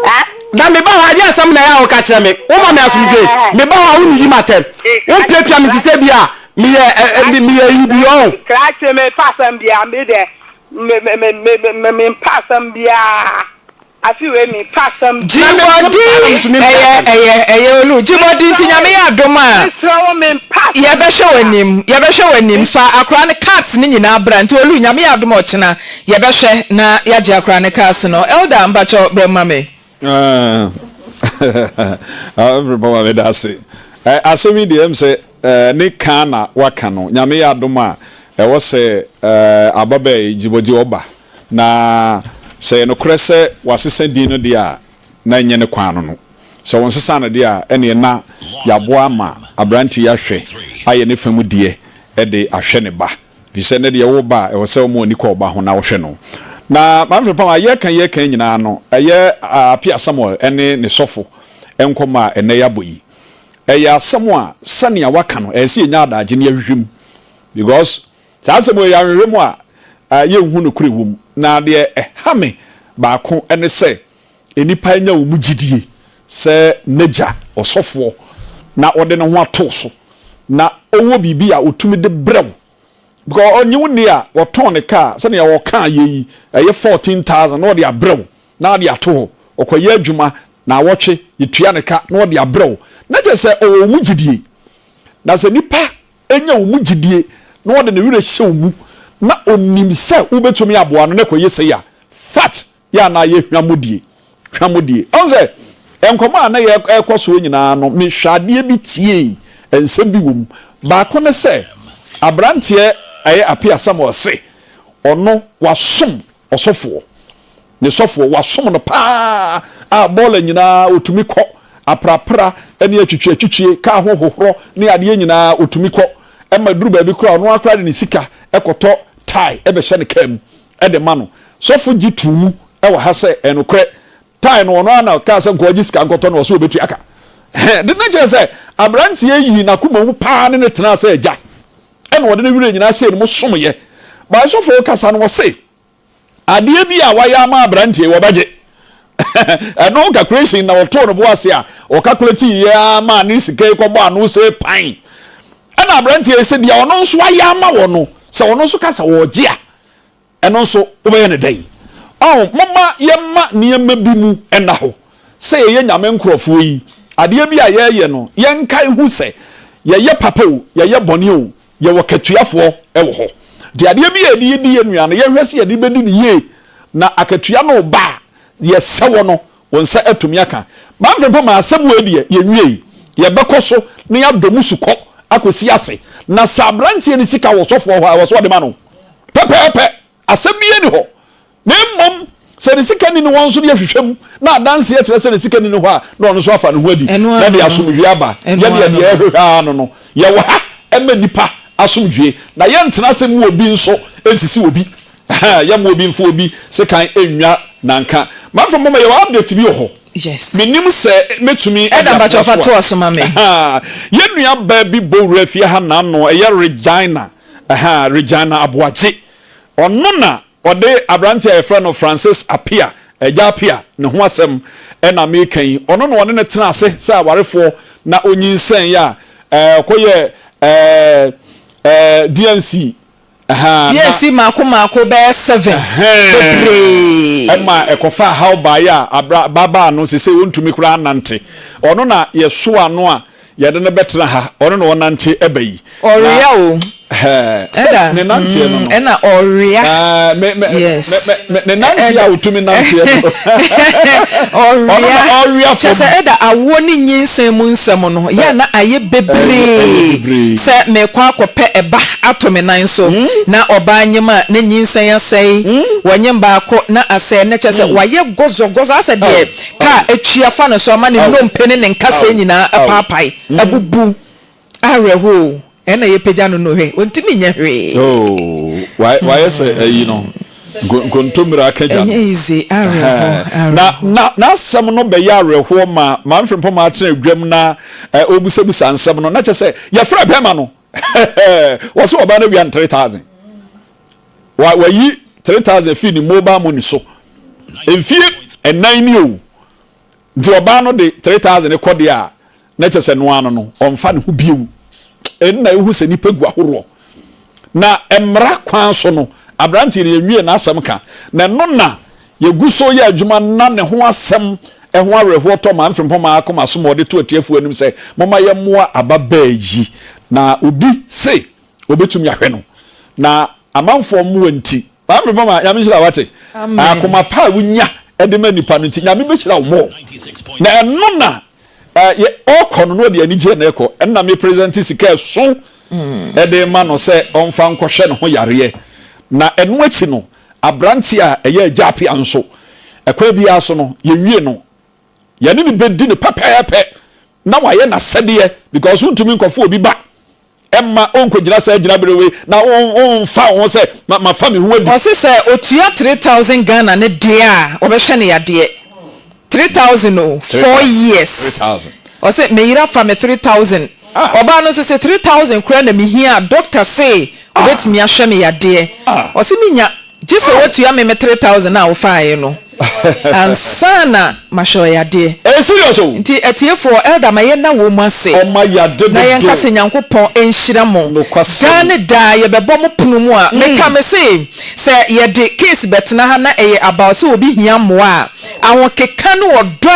Ɛ? Na meba hɔ a, ɛdeɛn asɛm na ɛyɛ a woka kyerɛ me? Woma me asomdwoe. Meba hɔ a, wonyiyi m'atɛm. Wopiapia me te sɛ bi a meyɛ ɛ ɛ meyɛ ayi bi, ɔho. Krakye, mempɛ asɛm biara. Me deɛ, me me me me mempɛ asɛm biara. Afi wei me pa asɛm biaa. Gyibɔdi ɛyɛ ɛyɛ ɛyɛ olu gyibɔdi nti nyame yɛ adom a yɛbɛhwɛ w'anim yɛbɛhwɛ w'anim fa akora no cards no nyinaa bra nti olu nyame yɛ adom a ɔkyena yɛbɛhwɛ na yagye akora no cards no elder mpakyɛw brɛ mu ma me. Ah, Everybody, meda ase. Asɛm yi deɛ ɛm sɛ. ne ka na waka no. Nyame yɛ adom a, ɛwɔ sɛ ababaa yi, Dzibɔdzi ɔba. Na sɛ ɛyɛ nokorɛ sɛ wasesa din no deɛ a, na ɛnyɛ ne kwan ano no. Sɛ wɔnsesaa no deɛ a, ɛnneɛ na yɛaboa ama aberanteɛ yi ahwɛ ayɛ ne fa mu deɛ de ahwɛ ne ba. Ɛfiri sɛ nnɛ deɛ wo ba a, ɛwɔ sɛ woma w'ani kɔ wo ba ho na wohwɛ no. Na Maame Frimpong, a yɛreka yɛreka yi nyinaa no, ɛyɛ Appiah Samuel ne ne sɔfo nkɔmmɔ a ɛnnɛ yɛabɔ yi. Ɛyɛ asɛm a sɛnea waka no, ɛsɛ sɛ yɛnya adagye na yɛhwehwɛ mu. Because saa asɛm wei yɛanhwehwɛ mu a, yɛnhu nokorɛ wɔ mu. Na deɛ ɛha me baako ne sɛ, nnipa anya wɔn mu gyidie sɛ n'agya, ɔsɔfoɔ, na ɔde ne ho ato wo so, na ɔwɔ biribi a ɔtumi de brɛ wo. Because ɔnye wo nni a, ɔtɔn ne kaa, sɛdeɛ ɔkaa yɛ yi, ɛyɛ 14,000 na ɔde abrɛ wo, na ade ato hɔ. Ɔkɔyɛ adwuma, naawɔtwe, yɛtua ne ka, na ɔde abrɛ wo. Na kyerɛ sɛ ɔwɔ wo mu gyidie. Na sɛ nipa nya wo mu gyidie, na ɔde ne werɛ hyɛ wo mu, na ɔnim sɛ wobɛtumi aboa no na ɛkɔyɛ sei a, fat, yɛ a na ayɛ hwammɔdie, hwammɔdie. Ɔhu sɛ, nkɔmmɔ a na yɛrekɔ soɔ nyinaa no, mehwɛ adeɛ bi tiee nsɛm bi wɔ mu. Baako ne sɛ, aberanteɛ ɛyɛ Appiah Samuel se, ɔno wasom ɔsɔfoɔ, ne sɔfoɔ, wasom no paa a bɔɔla nyinaa ɔtumi kɔ, aprapra ne atwitwiatwitwie, kaa ho hohorɔ ne adeɛ nyinaa ɔtumi kɔ, ɛma duru baabi koraa ɔno ara koraa de ne sika kɔtɔ tae bɛhyɛ ne kaa mu de ma no. Sɔfo gye too mu wɔ ha sɛ ɛyɛ nokorɛ. Tae no, ɔno ara na ɔkaa sɛ nkɔgye sika nkɔtɔ no, ɔse ɔbɛtua ka. Ɛhɛn, de na kyerɛ sɛ aberanteɛ yii n'akoma mu paa ne no tenaa sɛ agya, ɛna ɔde ne werɛ nyinaa hyɛɛ ne mu somyɛ. By sɔfo rekasa no, ɔse adeɛ bi a wayɛ ama aberanteɛ yi, wɔbɛgye. Ɛno calculation na ɔtoo no bo ase a ɔcalculate yɛ ara maa ne sika yi kɔbɔ ano sɛ pan. Ɛna aberanteɛ yi sɛ deɛ ɔno nso ayɛ ama wɔ no, sɛ ɔno nso ka sɛ ɔregye a, Ɛno nso, wobɛyɛ no dɛn? Ɔho, momma yɛmma nneɛma bi mu nna hɔ. Sɛ yɛyɛ Nyame nkorɔfoɔ yi, adeɛ bi a yɛreyɛ no, yɛnkae hu sɛ, yɛyɛ papa o, yɛyɛ bɔne o, yɛwɔ katuafoɔ wɔ hɔ. Nti adeɛ bi a yɛde di yɛn nua no, yɛnhwɛ sɛ yɛde bɛdi no yie, na akatua no reba a, deɛ ɛsɛ wɔ no, wo nsa atumi aka. Manfred mpo maa asɛm wei deɛ, yɛnwiei. Yɛbɛkɔ so na yɛadɔ mu sukɔ akɔsi ase. Na sɛ aberanteɛ no sika wɔ sɔfoɔ hɔ a, ɛwɔ sɛ ɔde ma no. Pɛpɛɛpɛ, asɛm biara nni hɔ. Na mmom, sɛ ne sika nni ne hɔ nso na yɛhwehwɛ mu, na adanseɛ kyerɛ sɛ ne sika nni ne hɔ a, na ɔno nso afa ne ho adi, na de asomdwoeɛ aba. Yɛdeɛ, deɛ yɛhwehwɛ ara no no, yɛwɔ ha ma nnipa asomdwoeɛ, na yɛntena ase mma obi nso nsisi obi. Yɛmma obi mfa obi sekan nnwa nanka. Manfo mama yɛwɔ update bi wɔ hɔ. Yes. Menim sɛ mɛtumi de Ɛda mpakyɛ atoa fa so toa so ma me. a. Yɛn nua baa bi bɔ wura fie ha n'ano, ɛyɛ Regina. Ɛha, Regina Aboagye. Ɔno na ɔde aberanteɛ a yɛfrɛ no Francis Appiah, Agya Appiah, ne ho asɛm na meka yi. Ɔno na ɔne no tenaa ase sɛ awarefoɔ na ɔnyinsɛneeɛ a ɔkɔyɛɛ ɛɛ ɛɛ DNC. Ɛha, na. DNC mmaako mmaako bɛyɛ seven. Bebree. Ɛma ɛkɔfaa haw baeɛ a abra ababaa no seesei ɔntumi koraa nnante. Ɔno na yɛsoa no a Yɛde no bɛtena ha, ɔno na ɔnante ba yi. Ɔwea o. Ɛhɛɛ, sɛ ne nanteɛ no no. Ɛna ɔwea. Ɛɛ, me, me, Yes. me, me, ne nanteɛ a ɔtumi nanteɛ no no. Ɔwea. Ɔno na ɔwea fam. Kyerɛ sɛ ɛda awoɔ ne nyinsɛn mu nsɛm no, yɛ a na ayɛ Ɛyɛ bebree. bebree. Sɛ merekɔ akɔpɛ ɛba ato me nan so, na ɔbaa nyem a, na nyinsɛn asɛe, wɔnyem baako na asɛe, na kyerɛ sɛ wayɛ gɔzɔgɔzɔ asɛ deɛ Kaa a atwi afa ne so ama ne nnompe ne ne nkasɛɛ nyinaa apaapae, abubu. Awerɛhow o, ɛna yɛpagya no no hwɛ, ontumi nyɛ hwee. Oh, wayɛ sɛ ayi no, nkontommire aka gya no. Ɛnyɛ easy, awerɛhow, awerɛhow. Na, na, n'asɛm no bɛyɛ awerɛhoɔ ma Maame Frimpong atena dwam na ɔrebisabisa nsɛm no, na kyerɛ sɛ yɛfrɛ bɛrima no, wɔse ɔbaa no awia no 3000. Wa wayi 3000 fii ne mobile money so mfie ɛnan ni o. Nti ɔbaa no de 3000 kɔ deɛ a na kyɛ sɛ noa no no ɔmfa ne ho bio. Ɛnna ehu sɛ nipa gu ahoroɔ. Na mmara kwan so no aberanteɛ no yɛnwie n'asɛm ka. Na ɛno na yɛgu so yɛ adwuma na ne ho asɛm ɛho awerɛhoɔ tɔ maa mfrempɔmaa akoma so ma ɔde to atiefoɔ anim sɛ momma yɛmmoa ababaa yi na obi se Obetumi ahwɛ no. Na amanfoɔ mmoa nti. Maame Mama, Nyame nhyira wo wate. Akoma pa a wonya de ma nipa no nti, Nyame bɛhyira wo more. Na ɛno na Yɛ ɔkɔ no na ɔde anigyeɛ na ɛkɔ. Ɛnna me present sika ɛso ɛde ma no sɛ ɔmfa nkɔhwɛ ne ho yareɛ. Na ɛno akyi no, aberanteɛ a ɛyɛ Agya Apea nso, ɛkwan biara so no, yɛnwie no. Yɛne no bɛdi no pɛpɛɛpɛ na wayɛ n'asɛdeɛ because wontumi nkɔfo obi ba mma ɔnkɔgyina saa gyinaberɛ wei na womfa wo ho sɛ mafa me ho adi. Ɔse sɛ otua 3000 Ghana no deɛ a wɔbɛhwɛ no yadeɛ. 3000 o, 4 years. Ɔse me yere afa me 3000. Ɔbaa no nso se 3000 koraa na mehia a doctor se ɔbɛtumi ahwɛ me yadeɛ. Ɔse menya. Gye sɛ woatua me me 3000 a wofaaeɛ no ansa na mahwɛ wo yadeɛ. Ɛyɛ serious o. Nti atiefoɔ, Elder ma yɛnna wɔn mu ase Ɔma yade na dodo. yɛnka sɛ Nyankopɔn nhyira mo. Nokwasɛm. Daa ne daa yɛbɛbɔ mo pono mu a, meka mese sɛ yɛde case bɛtena ha na ɛyɛ about sɛ obi hia mmoa a, ahokeka ne ɔdɔ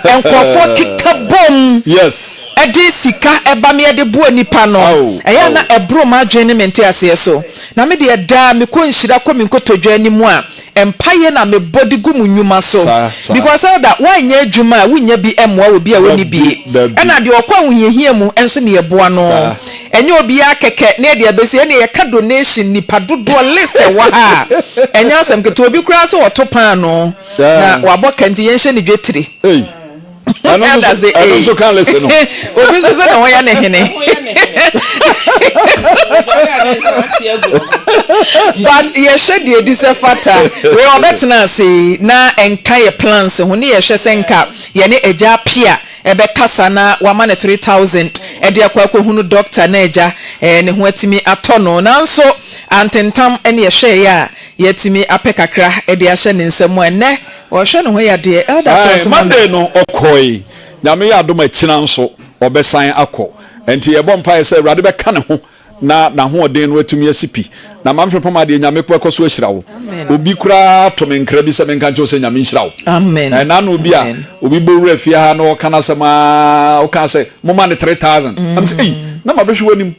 a nkurɔfoɔ keka bom Yes. de sika ba me yɛde boa nnipa no, Ao, ɛyɛ a na ao. ɛboro m'adwene ne me nteaseɛ so. Na me deɛ daa mekɔ nhyira kɔ me nkotodwe anim a, mpaeɛ na mebɔ de gu mo nnwuma so. Saa, saa. Because elder, woanyɛ adwuma a, wonnya bi mmoa obi a ɔnni Dabi, bi. dabi. Ɛna deɛ ɔkɔ ahohiahia mu nso na yɛboa no. Saa. Ɛnyɛ obiara kɛkɛ na yɛde abɛsi, ɛnneɛ yɛka donation nnipa dodoɔ list ɛwɔ ha a, ɛnyɛ asɛm ketewa. Obi koraa sɛ ɔto paanoo na Saa. wabɔ ka nti yɛnhyɛ no dwetire. Ei. Ɛno nso so, ɛno nso ka list no. Obi nso sɛ na ɔyɛ ne hene. But yɛhwɛ deɛ ɛdi sɛ fata. Wei ɔbɛtena ase yi na ɛnka yɛ plans ho ne yɛhwɛ sɛ nka yɛne agya Apia ɛbɛkasa na wama no 3000 ɛde akɔ akɔhunu doctor na agya ne ho atumi atɔ no. Nanso antentam ɛne yɛhwɛeɛ a yɛatumi apɛ kakra de ahyɛ ne nsa mu a ɛnnɛ Ɔhwɛ ne ho yadeɛ. Elder toa Ae, so ma me. Monday no ɔkɔe. Nyame yɛ adom a kyina nso ɔbɛsan akɔ. Ɛnti yɛbɔ mpaeɛ sɛ Awurade bɛka ne ho na n'ahoɔden no atumi asi pi. Na Maame Frimpong deɛ Nyame bɛkɔ so ahyira wo. Amen. Obi koraa to me nkra bi sɛ menka nkyerɛ wo sɛ Nyame nhyira wo. Amen. Ɛna ano bi a Amen. obi bɔ wura fie ha na ɔka n'asɛm aa ɔka sɛ moma no 3000. Na mesɛ ei na mabɛhwɛ w'anim.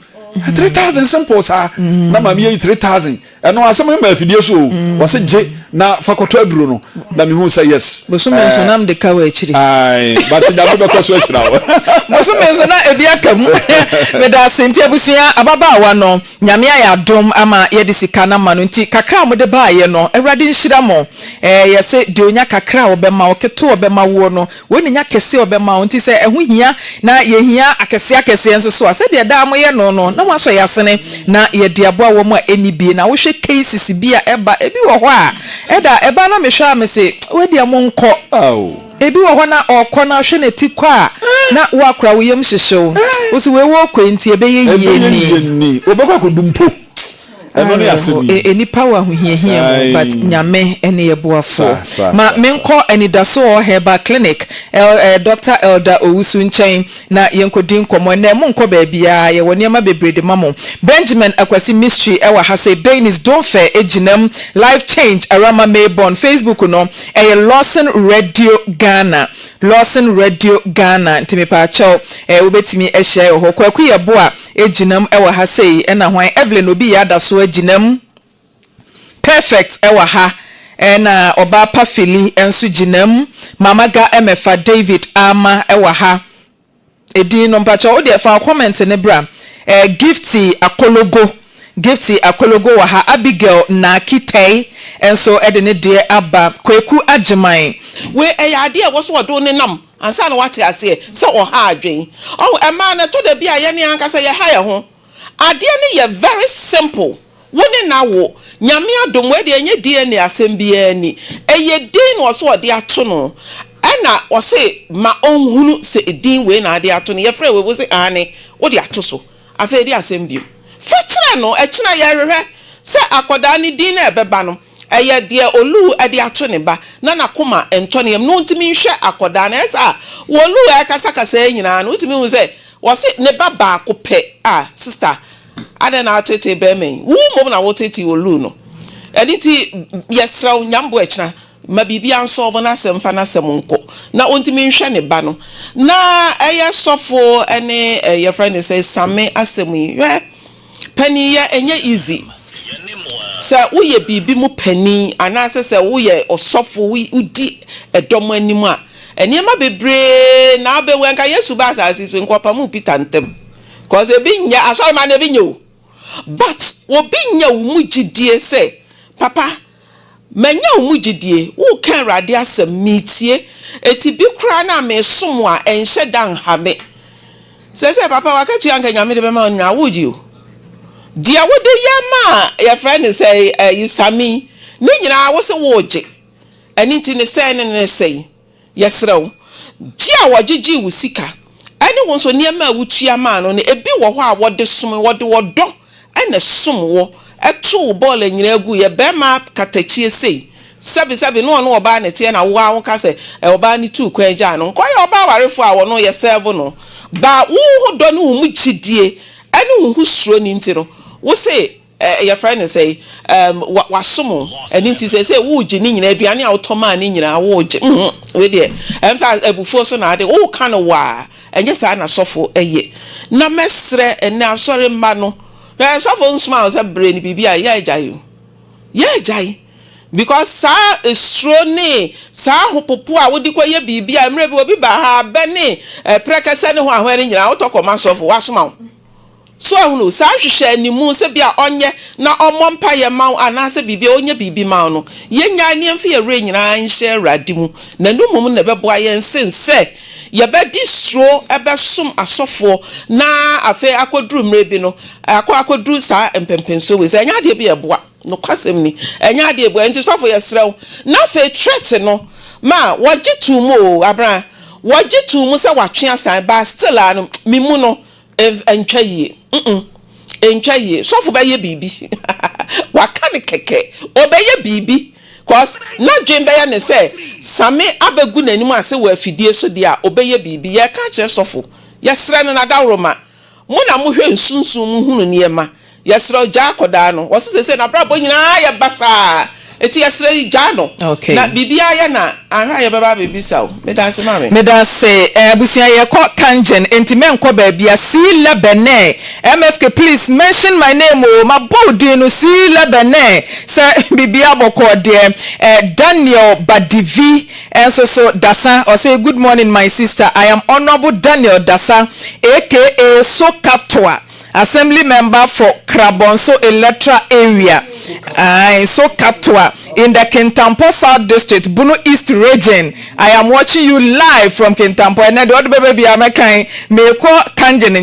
3000 simple saa. Na maame yɛyi 3000. Ɛno asɛm no ma afidie so o. Wɔse gye na fa kɔtɔ aduro no na mehu sɛ yes. Bosome nso na mede ka wɔ akyiri. Ae but Nyame bɛkɔ so ahyira wo. Bosome nso na ebi aka mu. Meda ase nti abusua ababaawa no Nyame ayɛ adom ama yɛde sika no ama no nti kakra a mode baayɛ no Awurade nhyira mo. Ɛɛ yɛse deɛ onya kakra a ɔbɛma wo ketewa ɔbɛma woɔ no Wei na nya kɛseɛ a ɔbɛma wo. Nti sɛ ɛho hia na yɛhia akɛseɛ akɛseɛ nso so a, sɛdeɛ daa moyɛ no no, na moasɔ yɛn asene na yɛde aboa wɔn a ɛnni bie. Na wohwɛ cases bi a ɛba, ebi wɔ hɔ a, ɛda ɛba na mehwɛ a mese, wei deɛ monkɔ. Ebi wɔ hɔ na ɔrekɔ na wohwɛ n'ati kɔ a, na wo akora wo yam hyehye wo. Wose wei wɔrekɔ yi nti ɛbɛyɛ yie Ɛbɛyɛ ni. yie ni. Wɔbɛkɔ akɔdu mpo. Ɛno ne asɛm yi. Awerɛho, nnipa wɔ ahohiahia mu but Nyame ne yɛ boafoɔ. Ma menkɔ Anidasoɔ Herbal Clinic, Doctor Elder Owusu nkyɛn na yɛnkɔdi nkɔmmɔ. Ɛnnɛ monkɔ baabiara, yɛwɔ nneɛma bebree de ma mo. Benjamin Akwasi Mystery wɔ ha sei, Dennis Donfeh gyina mu, Life Change Arama Mayborn, Facebook no ɛyɛ Lawson Radio Ghana, Lawson Radio Ghana, nti mepaakyɛw wobɛtumi ahyia yɛ wɔ hɔ. Kwaku Yeboah Egyinam wɔ ha sei ɛna hwan Evelyn obi yɛ adaso agyinam perfect wɔ ha ɛna ɔbaa pa Philly nso gyinam mama ga ɛmɛfa David ama wɔ ha edin no mpakyɛw wodeɛ fa wo comment no bra eh Gifty Akologo Gifty Akologo wɔ ha Abigail Naaki Tɛi nso de ne deɛ aba Kweku Agyeman. Wei ɛyɛ adeɛ a ɛwɔ sɛ ɔde wo nenam Ansa na woate aseɛ sɛ ɔha adwen. Ɔho, ɛmaa no ɛtɔ da bi a yɛne ankasa yɛha yɛn ho. Adeɛ no yɛ very simple. Wo ne no awo. Nyame adom, wei deɛ ɛnyɛ DNA asɛm biara ni. Ɛyɛ din na ɔse ɔde ato no. Ɛna ɔse ma ɔnhunu sɛ din wei na ade ato no. Yɛfrɛɛ wei, wose aane, wode ato so. Afei de asɛm bio. Fa kyerɛ no, ɛkyena yɛrehwehwɛ sɛ akwadaa no din no a ɛbɛba no, ɛyɛ deɛ Oluu de ato ne ba na n'akoma ntɔ ne yam na ɔntumi nhwɛ akwadaa no. Ɛyɛ saa a, wɔ Oluu ɛrekasakasa yi nyinaa no, wotumi hu sɛ wɔse ne ba baako pɛ. Ah, sista, adɛn na wotetee barima yi? Wo mmom na wotetee Oluu no. Ɛno nti, yɛsrɛ wo, Nyame boa ɛkyena, Ma biribiara nsɔlvo n'asɛm mfa n'asɛm nkɔ na ɔntumi nhwɛ ne ba no na ɛyɛ sɔfo ne yɛfrɛ no sɛ same asɛm yi hwɛ panin yɛ ɛnyɛ easy sɛ woyɛ biribi mu panin anaasɛ sɛ woyɛ ɔsɔfo wodi ɛdɔm anim a. Nneɛma bebree na wobɛhu. Anka Yesu ba asase so nka ɔpamoo Peter ntɛm. Cause ebi nyɛ asɔremma no ebi nyɛ o. But obi nya wo mu gyidie sɛ papa manya wo mu gyidie, woreka Awurade asɛm meretie, eti bi koraa no a meresom wo a ɛnhyɛ da nha me. Sɛsɛ papa w'akatua anka Nyame de bɛma wo no nyinaa woregye o. Deɛ wode yɛ maa yɛfrɛ no sɛ ɛyi Sami ne nyinaa wose woregye. Ɛno nti ne sɛe ne ne sɛe. Yɛsrɛ wo, gye a wɔgyegyee wo sika ne wo nso nneɛma a wutua maa no no, ebi wɔ hɔ a wɔde som, wɔde ɔdɔ na ɛsom wo, too bɔɔla nyinaa guiɛ, barima katakyie sei, sɛbesɛbe na ɔne ɔbaa na ɛteɛ na wo ara woka sɛ ɔbaa no tuu kwan gyaa no, nkɔyɛ ɔbaa warefoɔ a ɔno yɛ sɛɛvo no, ba wo ho dɔ ne wo mu gyidie ne wo ho suro no nti no, wo se Eh, yɛfrɛ no sɛn? Ɛɛm, wa, wasom wo. Ɛno nti seesei woregye ne nyinaa, aduane a wotɔ maa ne nyinaa, woregye. Mm, wei deɛ, ɛm sɛ abufuo so na ade, woreka no waa. Ɛnyɛ saa na sɔfo yɛ. Na mɛsrɛ ɛnnɛ asɔre mma no, hwɛ, sɔfo nsomaa wo sɛ brɛ no biribi a, yɛ agyae o. Yɛ agyae. Because saa suro ne saa ahopopo a wode kɔyɛ biribi a, mmerɛ bi obi baa ha, abɛ ne eh, prɛkɛsɛ ne hwanhwan no nyinaa, wotɔ kɔma sɔfo, wasoma wo. So ahunu saa nhwehwɛanimu sɛ bia ɔnyɛ na ɔmmɔ mpaeɛ mma wo anaasɛ biribi a ɔnyɛ biribi mma wo no? Yɛnnyae na yɛmfa yɛn werɛ nyinaa nhyɛ Awurade mu, na ɛno mmom na ɛbɛboa yɛn sen sɛ yɛbɛde suro bɛsom asɔfoɔ na afei akɔduru mmerɛ bi no akɔ akɔduru saa mpɛnpɛnsoɔ wei. Sɛ ɛnyɛ adeɛ bi a ɛboa, nokwasɛm ni, ɛnyɛ adeɛ a ɛboa. Enti sɔfo yɛsrɛ wo, na afei threat no ma wɔgye too mu oo, abena, wɔgye too mu sɛ watwe asan, but still ara no, me mu no, Ɛntwa yie mm ɛntwa yie sɔfo bɛyɛ biribi waka no kɛkɛ ɔbɛyɛ biribi cause n'adwen bɛyɛ ne sɛ Same abɛgu n'anim ase wɔ afidie so deɛ a ɔbɛyɛ biribi yɛka akyerɛ sɔfo yɛsrɛ no n'adaworoma mo na mohwɛ nsunsun mu hunu nneɛma Yɛsrɛ wo gyaa akɔdaa no. Wɔse seesei nabrabɔ nyinaa ayɛ basaa eti yɛsrɛ yi gyaa no na biribiara yɛ na anhwɛ a yɛbɛba abɛbisa wo. Medaase maame. Medase eh abusua yɛkɔ Kangen enti mɛnkɔ baabia sii lɛbɛnɛɛ MFK please mention my name oo mabɔ wo din no sii lɛbɛnɛɛ sɛ biribiara bɔkɔɔ deɛ eh Daniel Badivi nso so Dasa ɔse good morning my sister I am honourable Daniel Dasa aka Sokatoa Assembly member for Krabonso Electoral Area, aye, so Katwa, in the Kintampo South District, Bono East Region. I am watching you live from Kintampo. Ɛnɛ deɛ ɔde bɛbɛ biara mɛkan. Meekɔ Kangen.